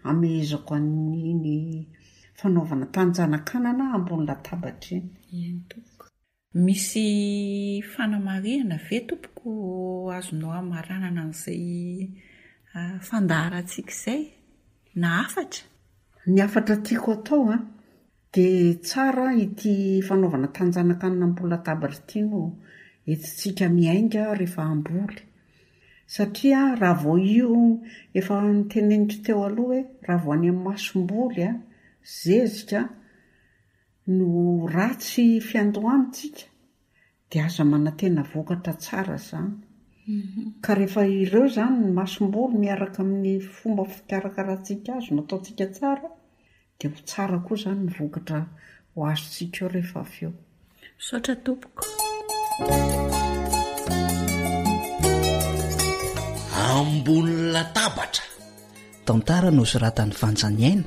amehezako an'iny fanaovana tanjanakanana ambony latabatra iny. Eny tompoko. Misy fanamarihana ve tompoko azonao hamaranana an'izay fandaharantsika izay na hafatra? Ny hafatra tiako atao an, Dia tsara ity fanaovana tanjanakanina ambony latabatra ity no entintsika miainga rehefa hamboly. Satria raha vao io, efa noteneniko teo aloha hoe raha vao any amin'ny masomboly an, zezika no ratsy fiandohana tsika dia aza manantena vokatra tsara izany. Ka rehefa ireo izany ny masomboly miaraka amin'ny fomba fikarakarantsika azy no ataontsika tsara dia ho tsara koa izany ny vokatra ho azontsika eo rehefa avy eo. Misaotra tompoko. Ambony latabatra. Tantara nosoratan'i Vanja Niaina,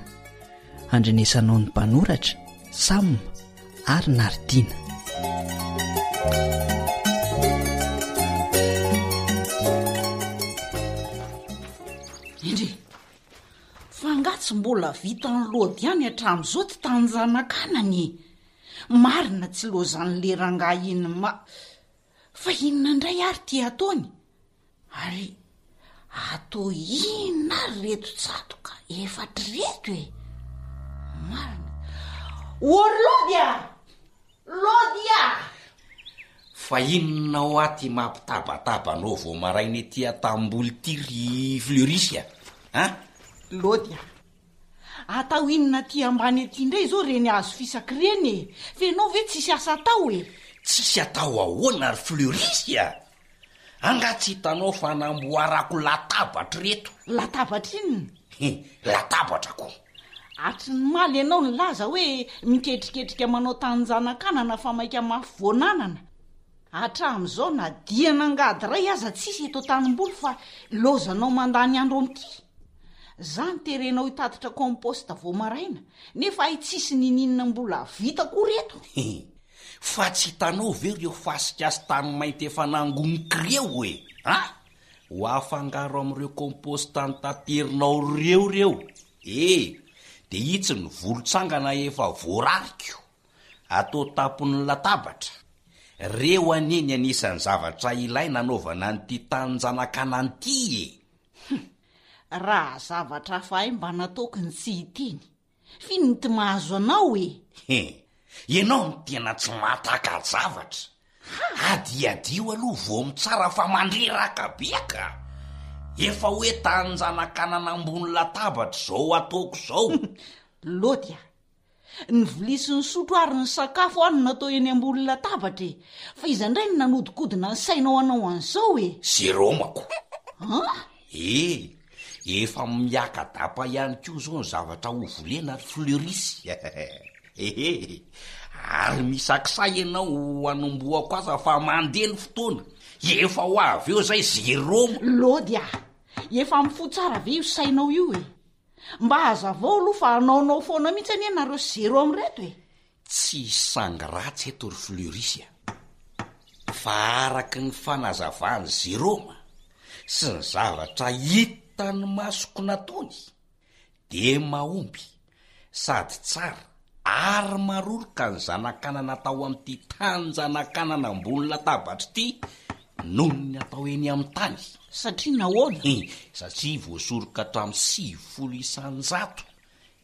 andrenesanao ny mpanoratra, Sam ary Naritina. Endry, fa angaha tsy mbola vitan'i Lody ihany hatramin'izao ty tanin-janakanany e? Marina tsy lozan'le rangahy iny ma. Fa inona indray ary ty ataony? Ary atao inona ary reto tsatoka efatra ireto e? Marina. Ô ry Lody a! Lody a! Fa inona hoa ty mampitabataba anao vao maraina ety an-tanimboly ity ry Fleurisy a? An? Lody a! Atao inona aty ambany aty indray izao ireny hazo fisaka ireny e? Fa ianao ve tsisy asa atao e? Tsisy atao ahoana ry Fleurisy a? Angaha tsy hitanao fa namboarako latabatra ireto? Latabatra inona? He, latabatra ko! Hatry ny omaly ianao nilaza hoe miketriketrika manao tanin-janakanana fa maika mafy voan'anana. Hatramin'izao na dian'angady iray aza tsisy eto an-tanimboly fa ilaozanao mandany andro amin'ity. Za no terenao hitatitra compost vao maraina nefa hay tsisy niniana mbola vita akory eto. He, fa tsy hitanao ve ireo fasika sy tany mainty efa nangoniko ireo e? A! Ho afangaro amin'ireo compost notaterinao ireo ireo e! Dia itsy ny volotsangana efa voarariko atao tampon'ny latabatra. Reo anie ny anisan'ny zavatra ilaina anaovana an'ity tanin-janakanana ity e! Hum! Raha zavatra hafa hay mba nataoko ny tsy hiteny. F'inona ity mahazo anao e? He! Ianao no tena tsy mahataka-javatra. Hadihadio aloha vao mitsara fa mandreraka be ka! Efa hoe tanin-janakanana ambony latabatra izao ataoko izao. Lody a! Ny vilia sy ny sotro ary ny sakafo ary no natao eny ambony latabatra e! Fa iza indray no nanodikodina ny sainao hanao an'izao e? Jérôme-ko. An? E! Efa miaka-dapa ihany koa izao ny zavatra ho volena ry Fleuris. Ehe! Ary misakisa ianao hanombohako asa fa mandeha ny fotoana. Efa ho avy eo izay Jérôme. Lody a! Efa mifoha tsara ve io sainao io e? Mba hazavao aloha fa hanaonao foana mihitsy anie nareo sy Jérôme ireto e! Tsy hisy sangy ratsy eto ry Fleuris a! Fa araky ny fanazavan'i Jérôme sy ny zavatra hitan'ny masoko nataony dia mahomby sady tsara ary maroroka ny zanakanana atao amin'ity tanin-janakanana ambony latabatra ity noho ny atao eny amin'ny tany. Satria nahoana? He, satria voasoroka hatramin'ny 90 isan-jato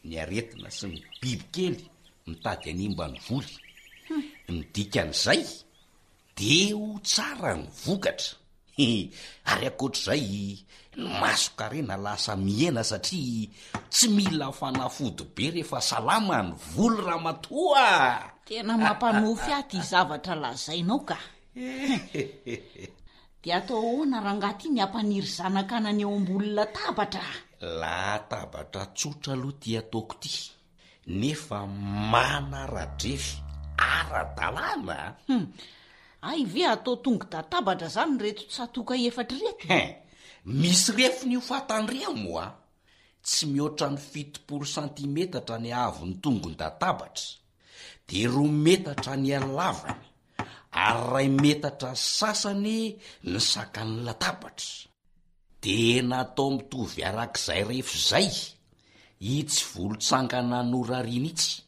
ny aretina sy ny bibikely mitady hanimba ny voly. Ny dikan'izay dia ho tsara ny vokatra. Ary ankoatr'izay, ny mason-karena lasa mihena satria tsy mila fanafody be rehefa salama ny voly ramatoa a! Tena mampanofy ahy ity zavatra lazainao ka! Dia atao ahoana rangahy ity ny hampaniry zanak'anana eo ambony latabatra a? Latabatra tsotra aloha ity ataoko ity, nefa manara-drefy ara-dalàna a! Hum! Hay ve atao tongo-databatra zany ireto tsatoka efatra ireto? Hein! Misy refiny io fatan-dremo a! Tsy mihoatra ny 70 santimetatra ny haavon'ny tongon-databatra, dia roa metatra ny halavany, ary iray metatra sy sasany ny sakan'ny latabatra. Dia natao mitovy arak'izay refy izay itsy volotsangana norariana itsy,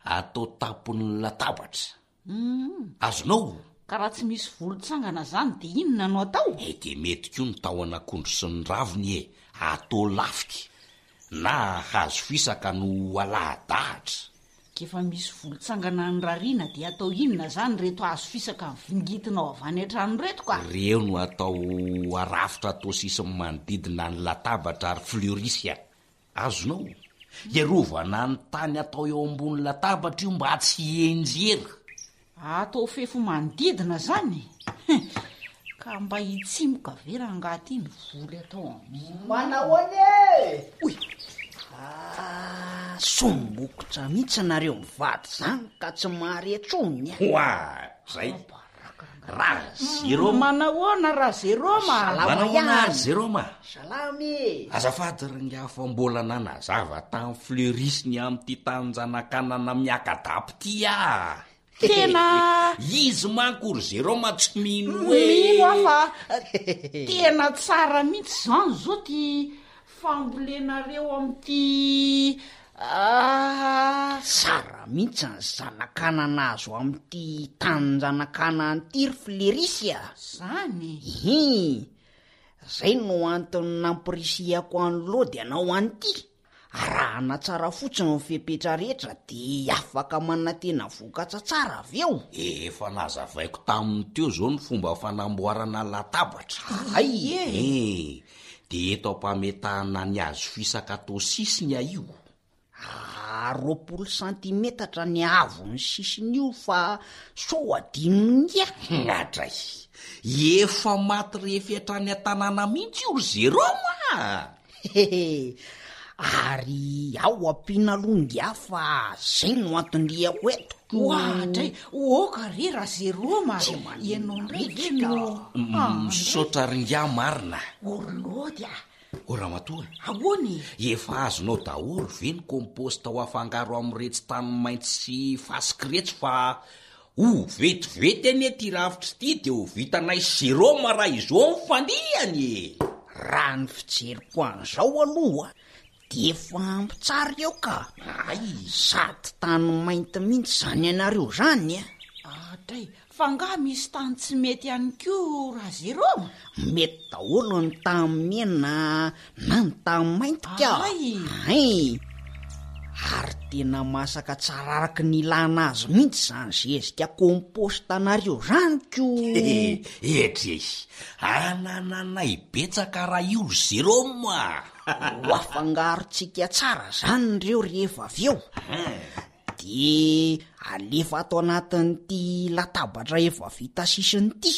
atao tampon'ny latabatra. Humm. Azonao? Ka raha tsy misy volotsangana zany de inona no atao? Eh de mety koa ny tahon'akondro sy ny raviny e, atao lafika, na hazo fisaka no alahadahatra. K'efa misy volotsangana norariana de atao inona zany reto hazo fisaka vingitinao avy any an-trano reto ka? Reo no atao arafitra atao sisiny manodidina ny latabatra ary fleuris a! Azonao? Hiarovana ny tany atao eo ambony latabatra io mba tsy hienjera. Atao fefy manodidina zany? Hein! Ka mba hitsimoka ve rangaha ty ny voly atao amin'izany? Manahoana e! Oy! Ah, somokotra mihitsy nareo mivady zany ka tsy mahare tsony a! Hoa! Zay! Ra-Zeroma! Manahoana Ra-Zeroma? Salama Manahoana ihany! ry Zeroma? Salama e! Azafady ry ingahy fa mbola nanazava tamin'i Fleuris ny amin'ity tanin-janakanana miaka-dapy ity aho. Tena. Izy manko ry Zeroma tsy mino hoe. Mino aho fa tena tsara mihitsy izany izao ity Fambolenareo amin'ity ah. Tsara mihitsy ny zanakanana azo amin'ity tanin-janakanana ity ry Flerisy a! Zany? Hi! Zay no antony nampirisihako an'i Lody hanao an'ity. Arahana tsara fotsiny ny fepetra rehetra dia afaka manantena vokatra tsara avy eo. Efa nazavaiko taminy teo izao ny fomba fanamboarana latabatra. Hay e! Eh, dia eto am-pametahana ny hazo fisaka atao sisiny aho io. Ah, 20 santimetatra ny haavon'ny sisiny io fa sao adinon'i ingahy. Adray! Efa maty refy hatrany an-tanàna mihitsy io ry Jérôme a! Hehe, ary ao ampiana aloha ingahy fa zay no anton-diako eto ko. Oadray, oka re Razeroma a! Tsy Ianao maninona indray ve mihitsy ka. no Ah, Misaotra ry ingahy marina. O ry Lody a! O ramatoa, Ahoana e? efa azonao daholo ve ny compost ho afangaro amin'iretsy tany mainty sy fasika iretsy fa Ho vetivety anie ity rafitra ity dia ho vitanay Jérôme raha izao ny fandihany e! Raha ny fijeriko an'izao aloha dia efa ampy tsara eo ka! Hay! Sady tany mainty mihitsy izany anareo izany a! Adray, fa angaha misy tany tsy mety ihany koa Razerôma? Mety daholo ny tany mena na ny tany mainty ka! Hay! Hay! Ary tena masaka tsara araka ny ilana azy mihitsy izany zezika compost anareo izany ko! Etry e! Anananay betsaka raha io ry Jérôme a! Ho afangarontsika tsara izany ireo rehefa avy eo. Dia alefa ato anatin'ity latabatra efa vita sisiny ity.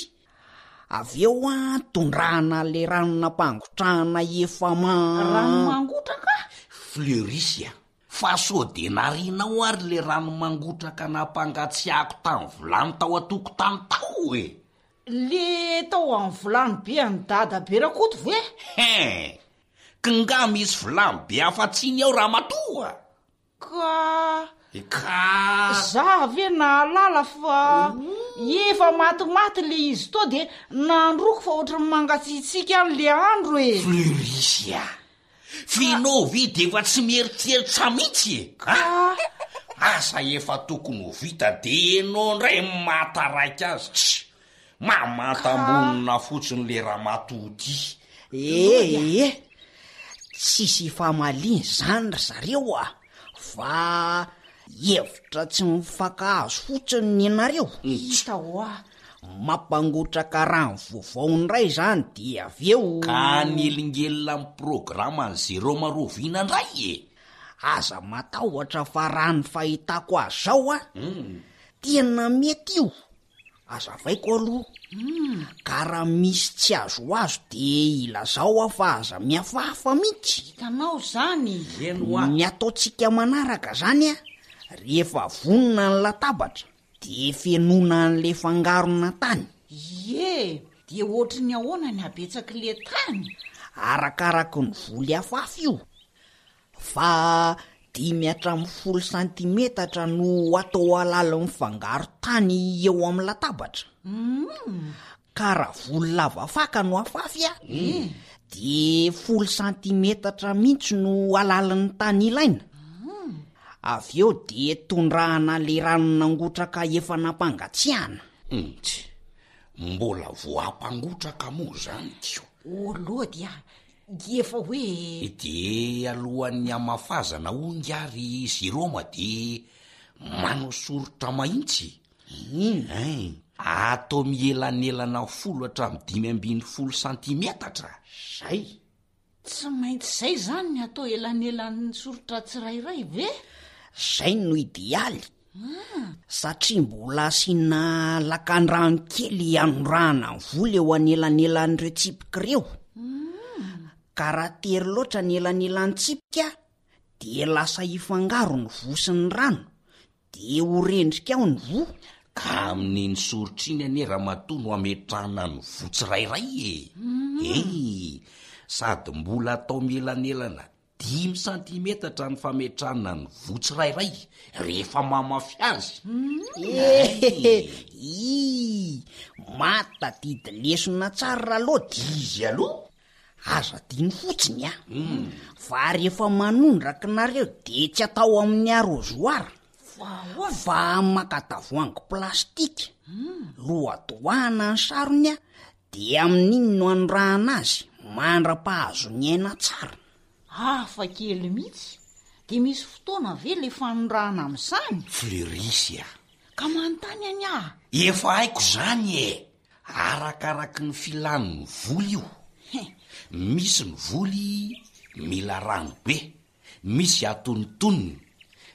Avy eo an, tondrahana le rano nampangotrahana efa ma. Rano mangotraka? Fleuris a! Fa sao de narianao ary le rano mangotraka nampangatsiahako tamin'ny vilany tao an-tokotany tao e! Le tao amin'ny vilany be an'i dada be Rakoto ve? Hein! K'ngaha misy vilany be afa-tsy iny ao ramatoa? Ka. Ka. Za ve nahalala fa efa matimaty le izy tao de nandroko fa ohatran'ny mangatsiatsiaka any le andro e. Fleuris a! F'enao ve de efa tsy mieritreritra mihitsy e? Ka. Asa efa tokony ho vita de enao ndray mahataraiky azy, tsia! Mamantam-bonona fotsiny le ramatoa ty. Ee, tsisy ifamaliana izany ry zareo a! Fa hevitra tsy mifankahazo fotsiny ny anareo. Hita hoa. Mampangotraka rano vaovao indray izany dia avy eo. Ka hanelingelina ny programan'i Jérôme Rovina indray e! Aza matahotra fa raha ny fahitako azy izao an, tena mety io. Azavaiko aloha, ka raha misy tsy azoazo de ilazao aho fa aza mihafahafa mihitsy. Hitanao izany? Eny hoa. Ny ataontsika manaraka izany an, rehefa vonona ny latabatra de fenoina an'le fangarona tany. Ie, de ohatry ny ahoana ny habetsak'le tany? Arakaraky ny voly afafy io. Fa dimy hatramin'ny folo santimetatra no atao halalin'ny fangaro tany eo amin'ny latabatra. Ka raha volo lava faka no afafy a, de folo santimetatra mihitsy no halalin'ny tany ilaina. Avy eo de tondrahana le rano nangotraka efa nampangatsiahana. Ntsy, mbola voampangotraka moa zany ko. O lody a, Efa hoe. De alohan'ny hamafazana hoy ingahy ry Jérôme de manao soritra mahintsy ein! Atao mielanelana folo hatramin'ny 15 santimetatra. Zay. Tsy maintsy zay zany ny atao elanelan'ny soritra tsirairay ve? Zay no idealy. Satria mbola asiana lakandrano kely hanorahana ny voly eo anelanelan'ireo tsipika ireo. Ka raha tery loatra ny elanelan-tsipika dia lasa hifangaro ny voa sy ny rano, dia ho rendrika ao ny voa. Ka amin'iny soritra iny anie ramatoa no ametrahana ny voa tsirairay e! Ei! Sady mbola atao mielanelana Dimy santimetatra ny fametrahana ny voa tsirairay rehefa mamafy azy. Ii, Mahatadidy lesona tsara Ralody. Izy aloha. Aza adino fotsiny a. Fa rehefa manondraka nareo de tsy atao amin'ny arrosoir. Fa maka tavoahangy plastika, lohadohana ny sarony a, De amin'iny no anorahana azy mandra-pahazo ny aina tsara. Hafa kely mihitsy. De misy fotoana ve le fanorahana amin'izany? Fleuris a! Ka manontany anie aho. Efa haiko izany e! Arakaraky ny filan'ny voly io. Misy ny voly mila rano be, misy atonontonony.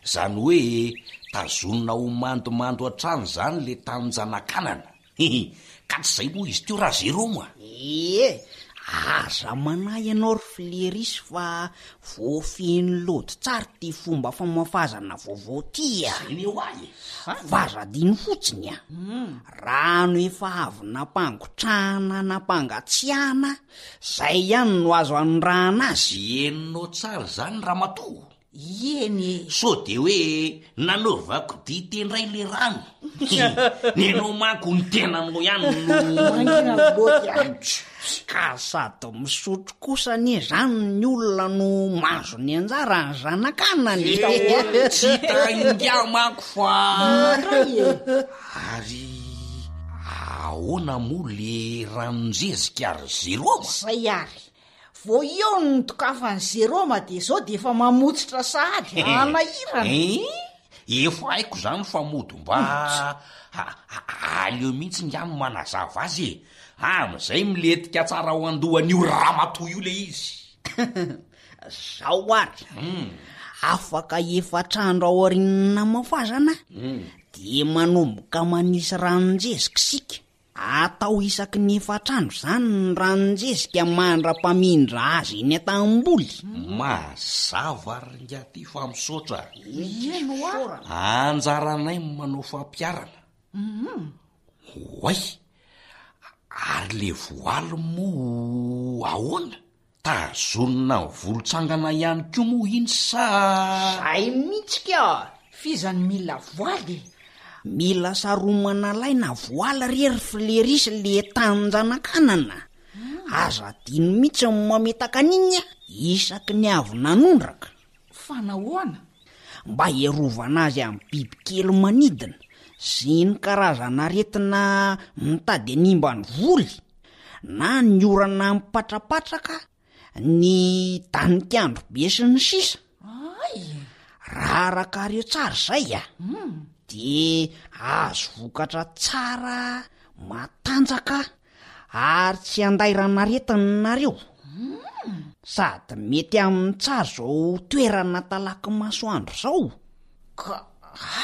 Zany hoe tazonina ho mandomando hatrany zany le tanin-janakanana. Hihi, ka tsy zay moa izy teo ra Jérôme a! Ie, aza manahy ianao ry Fleris fa voafehin'i Lody tsara ity fomba famafazana vaovao ity a! Zay ne hoa e! Fa aza adino fotsiny a! Rano efa avy nampangotrahana nampangatsiahana, zay ihany no azo anondrahana azy. Henonao tsara izany ramatoa? Ieny e! Sao dia hoe nanaovako dite indray le rano? Nenao manko ny tenanao ihany no. Mangina loatra a! Ka sady misotro kosa anie zany ny olona no mahazo ny anjarany zanakanany e! Tsy hita ingahy manko fa. Indray e! Ary ahoana moa le ranon-jezika ry Zeroma? Zay ary! Vao eo no nodokafan'i Zeroma dia izao dia efa mamotsitra sahady, hanahirana. Hein? Efa haiko izany fa mody mba aleo mihitsy nga no manazava azy e! Amin'izay milentika tsara ao an-dohan'io ramatoa io le izy. Zao ary, afaka efatra andro aorian'ny namafazana dia manomboka manisy ranon-jezika isika. Atao isaky ny efatr'andro izany ny ranon-jezika mandra-pamindra azy eny an-tanimboly. Mazava ry ingahy ty fa misaotra. Eny hoa. Anjaranay ny manao fampiharana. Oay! Ary le voaly moa ahoana? Tazonina ny volotsangana ihany koa moa iny sa? Zay mihitsy ka! F'iza no mila voaly e? Mila saromana laina voaly re ry Fleris le tanin-janakanana. Aza adino mihitsy ny mametaka an'iny isaky ny avy nanondraka. Fa nahoana? Mba hiarovana azy amin'ny bibikely manidina sy ny karazana aretina mitady hanimba ny voly, na ny orana mipatrapatraka, ny danik'andro be sy ny sisa. Ay! Raha arakareo tsara izay a, de azo vokatra tsara. Matanjaka ary tsy andairan'aretina nareo. Sady mety amin'ny tsara izao toerana talaky masoandro izao. Ka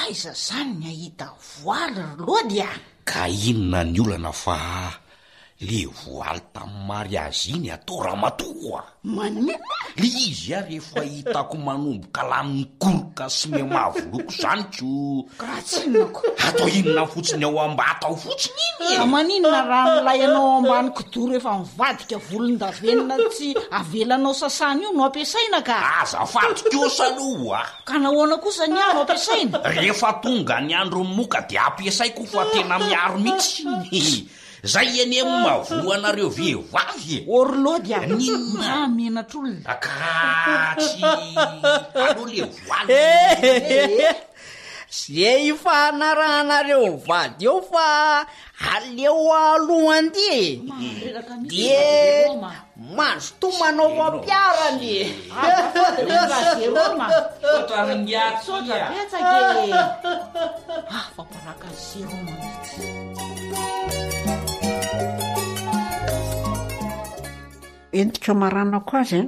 aiza zany ny ahita voaly ry Lody a? Ka inona ny olana fa Le voaly tamin'ny mariazy iny atao ramatoa a! Maninona? Le izy a rehefa hitako manomboka lany mikoroka sy mihamavo loko zany ko Raha tsy inona ko. Atao inona fotsiny ao ambata ao fotsiny iny e! Ka maninona raha ny lay anao ambany kidoro efa mivadika volondavenona tsy avelanao sasana io no ampiasaina ka! Azafady kosa aloha a! Ka nahoana kosa ny ahy no ampiasaina? Rehefa tonga ny andron'ny moka dia ampiasaiko fa tena miaro mihitsy. Zay anie mahavoa anareo vehivavy e! Ô ry Lody a! N'inona? Maha menatr'olona. Ka tsy aleo le voaly. Ze ifanarahanareo mivady eo fa aleo aloha andeha e! Mandreraka mihitsy Dia ry Jérôme a! mazotoa manao fampiharana e! Azafady ry Jérôme a! Misaotra ry Ngiahy Misaotra a! betsaka e! Afa-baraka Jérôme mihitsy. Entiko hamaranako azy an,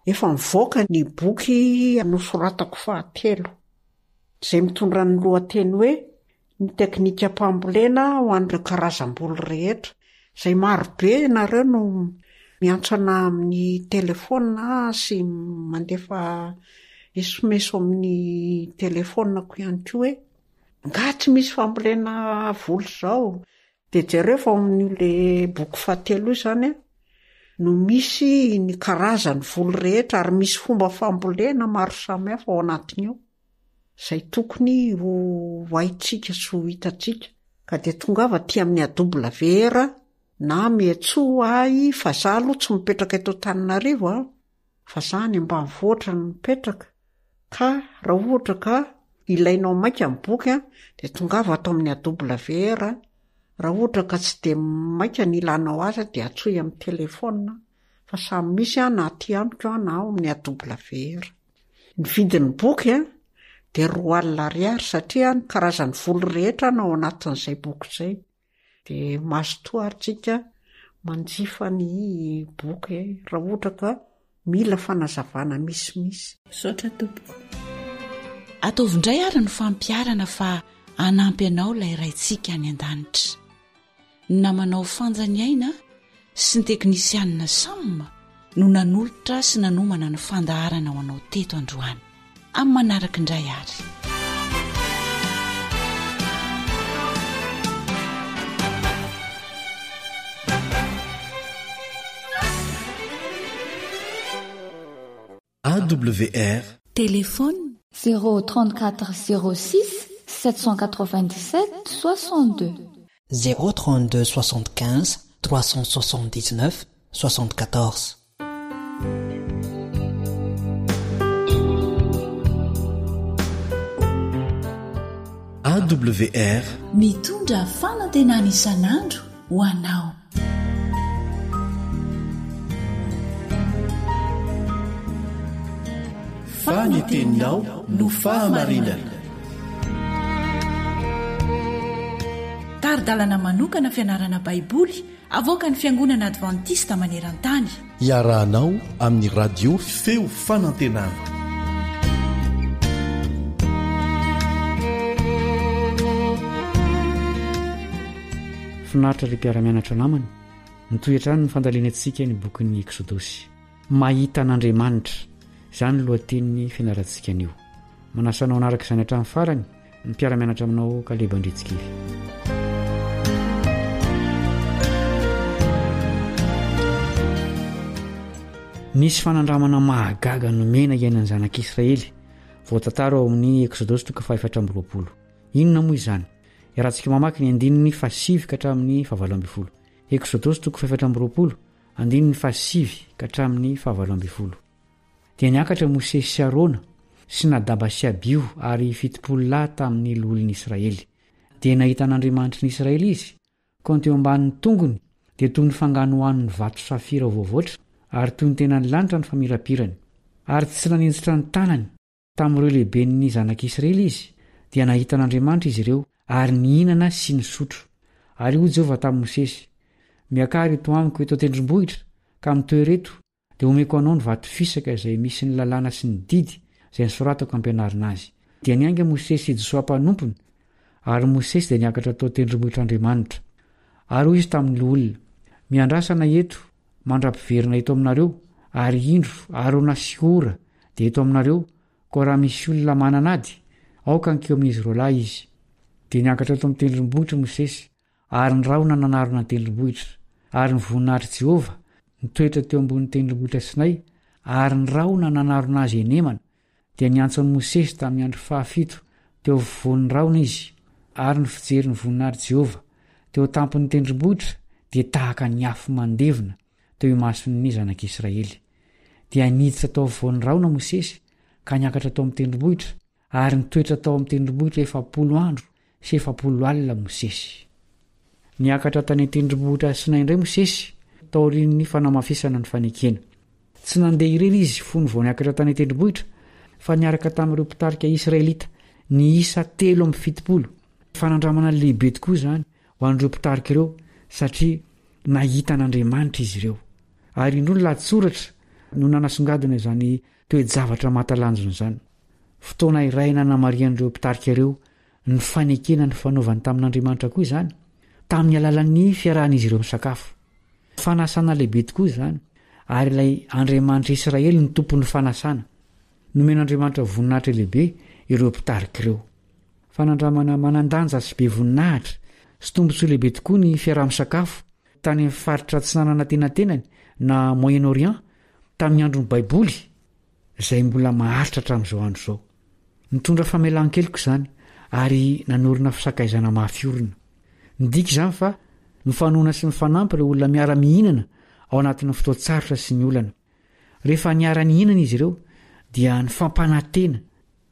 efa nivoaka ny boky nosoratako fahatelo, izay mitondra ny lohateny hoe Ny teknikam-pambolena ho an'ireo karazam-boly rehetra, izay marobe ianareo no miantso anà amin'ny telefaonina sy mandefa esomeso amin'ny telefaoninako ihany koa hoe Nga tsy misy fambolena voly izao? Dia jereo fa ao amin'io le boky fahatelo io izany an, no misy ny karazan'ny voly rehetra ary misy fomba fambolena maro samihafa ao anatiny ao, izay tokony ho haintsika sy ho hitantsika. Ka dia tongava aty amin'ny AWR na miantsoa ahy fa za aloha tsy mipetraka eto Antananarivo an! Fa za any ambanivohitra no mipetraka ka raha ohatra ka ilainao maika ny boky an, dia tongava ato amin'ny AWR, raha ohatra ka tsy dia maika ny ilanao azy dia antsoy amin'ny telephone fa samy misy an na aty amiko an na ao amin'ny AWR. Ny vidin'ny boky an dia 20 ariary satria ny karazan'ny voly rehetra no ao anatin'izay boky izay. Dia mazotoa ary tsika manjifa ny boky raha ohatra ka mila fanazavana misimisy. Misaotra tompoko. Ataovy indray ary ny fampiharana fa hanampy anao ilay Raintsika any an-danitra. Ny namanao Fanja Ny Aina sy ny teknisianina Sam no nanolotra sy nanomana ny fandaharana ho anao teto androany. Amin'ny manaraka indray ary. AWR. Téléphone. 0 34 06 797 62. 0 32 75 379 74. AWR. Mitondra fanantenana isan'andro ho anao. Fa ny teninao no fahamarinana. Tari-dalana manokana fianarana Baiboly avoakan'ny Fiangonana Advantista maneran-tany. Iarahanao amin'ny Radio Feo Fanantenana. Finaritra ry mpiara-mianatra namana, mitohy hatrany ny fandalinantsika ny bokin'ny Eksodosy. Mahita an'Andriamanitra, izany no lohatenin'ny fianarantsika anio. Manasa anao hanaraka izany hatramin'ny farany ny mpiara-mianatra aminao Kaleba Andritsikivy. Nisy fanandramana mahagaga nomena hiainan'ny zanak'Israely, voatantara ao amin'ny Eksodosy toko fahaefatra amby 20. Inona moa izany? Iarahantsika mamaky ny andininy fahasivy ka hatramin'ny fahavalo ambin'ny folo. Eksodosy toko fahefatra amby 20, andininy fahasivy ka hatramin'ny fahavalo ambin'ny folo. Dia niakatra Mosesy sy Arona, sy Nadaba sy Abiho ary 70 lahy tamin'ny loholon'ny Israely. Dia nahita an'Andriamanitry ny Israely izy, koa ny teo ambanin'ny tongony dia toy ny fanganohanon'ny vato safira voavoatra, ary toy ny tenan'ny lanitra ny famirapirany. Ary tsy naninjitra ny tanany Tamin'ireo lehiben'ny zanak'Israely izy, dia nahita an'Andriamanitra izy ireo ary nihinana sy nisotro. Ary hoy Jehovah tamin'i Mosesy, Miakara eto amiko eto an-tendrombohitra, ka mitoera eto, dia homeko anao ny vato fisaka izay misy ny lalàna sy ny didy izay nosoratako hampianarina azy. Dia niainga Mosesy sy Josoa mpanompony, ary Mosesy dia niakatra tao an-tendrombohitr'Andriamanitra. Ary hoy izy tamin'ny loholona, Miandrasa anay eto, mandra-piverina eto aminareo, ary indro, Arona sy Hora dia eto aminareo, koa raha misy olona manana ady, aoka hankeo amin'izy roalahy izy. Dia niakatra tao amin'ny tendrombohitra Mosesy, Ary ny rahona nanarona ny tendrombohitra, ary ny voninahitr'i Jehovah nitoetra teo ambonin'ny tendrombohitra Sinay, ary ny rahona nanarona azy henemana, dia niantso an'i Mosesy tamin'ny andro fahafito teo afovoan'ny rahona izy, ary ny fijery ny voninahitr'i Jehovah teo an-tampon'ny tendrombohitra dia tahaka ny afo mandevona teo imason'ny zanak'Israely. Dia niditra tao afovoan'ny rahona Mosesy ka niakatra tao amin'ny tendrombohitra, ary nitoetra tao amin'ny tendrombohitra 40 andro sy 40 alina Mosesy. Niakatra tany an-tendrombohitra Sinay indray Mosesy, taorian'ny fanamafisana ny fanekena. Tsy nandeha irery izy fony vao niakatra tany an-tendrombohitra, fa niaraka tamin'ireo mpitarika israelita niisa 73. Fanandramana lehibe tokoa izany ho an'ireo mpitarika ireo, satria nahita an'Andriamanitra izy ireo. Ary indroa ny lahatsoratra no nanasongadina izany toe-javatra mahatalanjona izany. Fotoana iray nanamarihan'ireo mpitarika ireo ny fanekena nifanaovany tamin'Andriamanitra koa izany, tamin'ny alalan'ny fiarahan'izy ireo misakafo. Fanasana lehibe tokoa izany, ary ilay Andriamanitr'i Israely no tompon'ny fanasana. Nomen'Andriamanitra voninahitra lehibe ireo mpitarika ireo. Fanandramana manan-danja sy be voninahitra sy tombontsoa lehibe tokoa ny fiaraha-misakafo tany amin'ny faritra atsinanana antenatenany na Moyen-Orient tamin'ny andron'ny Baiboly, izay mbola maharitra hatramin'izao andro izao. Nitondra famelan-keloka izany ary nanorina fisakaizana mafy orina. Midika izany fa mifanohana sy mifanampy ireo olona miara-mihinana ao anatin'ny fotoan-tsarotra sy ny olana. Rehefa niara-nihinana izy ireo dia nifampanantena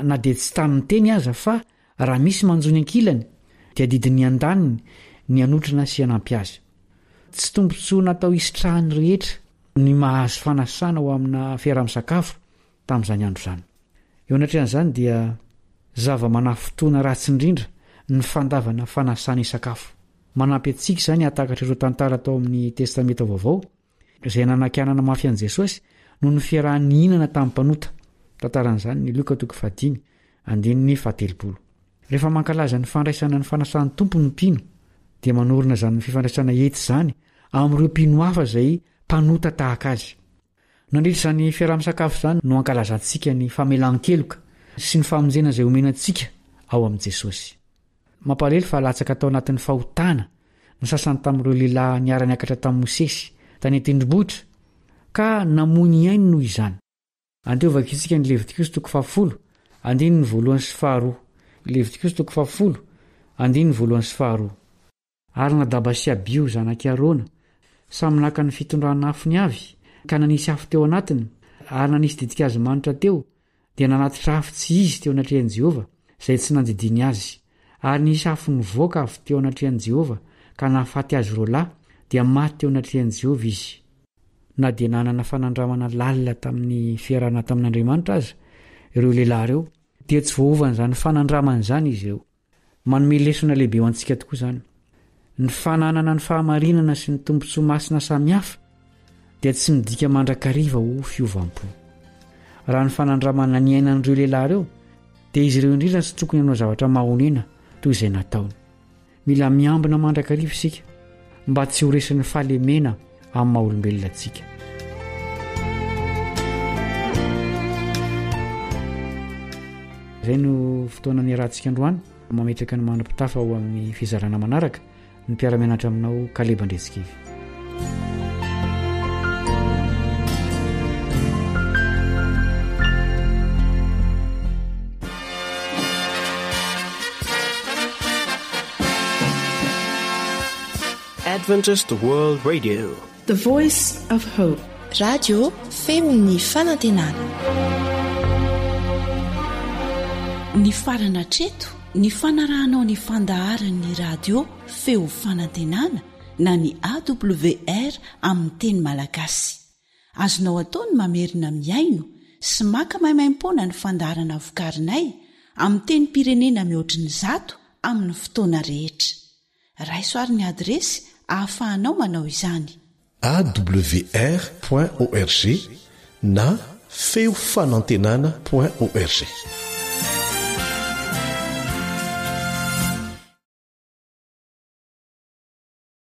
na dia tsy tamin'ny teny aza fa raha misy manjo ny ankilany dia adidin'ny andaniny ny hanotrona sy hanampy azy. Tsy tombontsoa natao hisitrahan'ny rehetra ny mahazo fanasana ho amina fiaraha-misakafo tamin'izany andro izany. Eo anatrehan'izany dia zava-manafintohina ratsy indrindra ny fandavana fanasana hisakafo. Manampy antsika izany hahatakatra ireo tantara tao amin'ny Testamenta Vaovao izay nanakianana mafy an'i Jesosy noho ny fiarahany nihinana tamin'ny mpanota. Tantaran'izany ny Lioka toko fahadimy, andininy fahatelopolo. Rehefa mankalaza ny fandraisana ny fanasan'ny Tompo ny mpino, dia manorina izany fifandraisana ety izany amin'ireo mpino hafa izay mpanota tahaka azy. Nandritra izany fiaraha-misakafo izany no ankalazantsika ny famelan-keloka sy ny famonjena izay omena antsika ao amin'i Jesosy. Mampalahelo fa latsaka tao anatin'ny fahotana ny sasany tamin'ireo lehilahy niara-niakatra tamin'i Mosesy tany an-tendrombohitra, ka namoy ny ainy noho izany. Andeha hovakintsika ny Levitikosy toko fahafolo, andininy voalohany sy faharoa. Levitikosy toko fahafolo, andininy voalohany sy faharoa. Ary Nadaba sy Abiho zanak'i Arona, samy naka ny fitondrana afony avy, ka nanisy afo teo anatiny, ary nanisy ditin-kazo manitra teo, dia nanatitra afo tsy izy teo anatrehan'i Jehovah, izay tsy nandidiany azy. Ary nisy afo nivoaka avy teo anatrehan'i Jehovah, ka nahafaty azy roa lahy, dia maty teo anatrehan'i Jehovah izy. Na dia nanana fanandramana lalina tamin'ny fiarahana tamin'Andriamanitra aza ireo lehilahy ireo, dia tsy voaovan'izany fanandramana izany izy ireo. Manome lesona lehibe ho antsika tokoa izany. Ny fananana ny fahamarinana sy ny tombontsoa masina samihafa dia tsy midika mandrakariva ho fiovam-po. Raha ny fanandramana niainan'ireo lehilahy ireo, dia izy ireo indrindra tsy tokony hanao zavatra mahonena toy izay nataony. Mila miambina mandrakariva isika mba tsy ho resin'ny fahalemena amin'ny maha olombelona antsika. Izay no fotoana niarahantsika androany. Mametraka ny mandra-pitafa ho amin'ny fizarana manaraka ny mpiara-mianatra aminao Kaleba Andriantsikivy. Adventist World Radio. The Voice of Hope. Radio feon'ny fanantenana. Nifarana hatreto ny fanarahanao ny fandaharan'ny radio feo fanantenana na ny AWR amin'ny teny malagasy. Azonao atao ny mamerina mihaino sy maka maimaimpoana ny fandaharana vokarinay amin'ny tenim-pirenena mihoatry ny zato amin'ny fotoana rehetra. Raiso ary ny adiresy ahafahanao manao izany. Awr point org na feo fanantenana point org.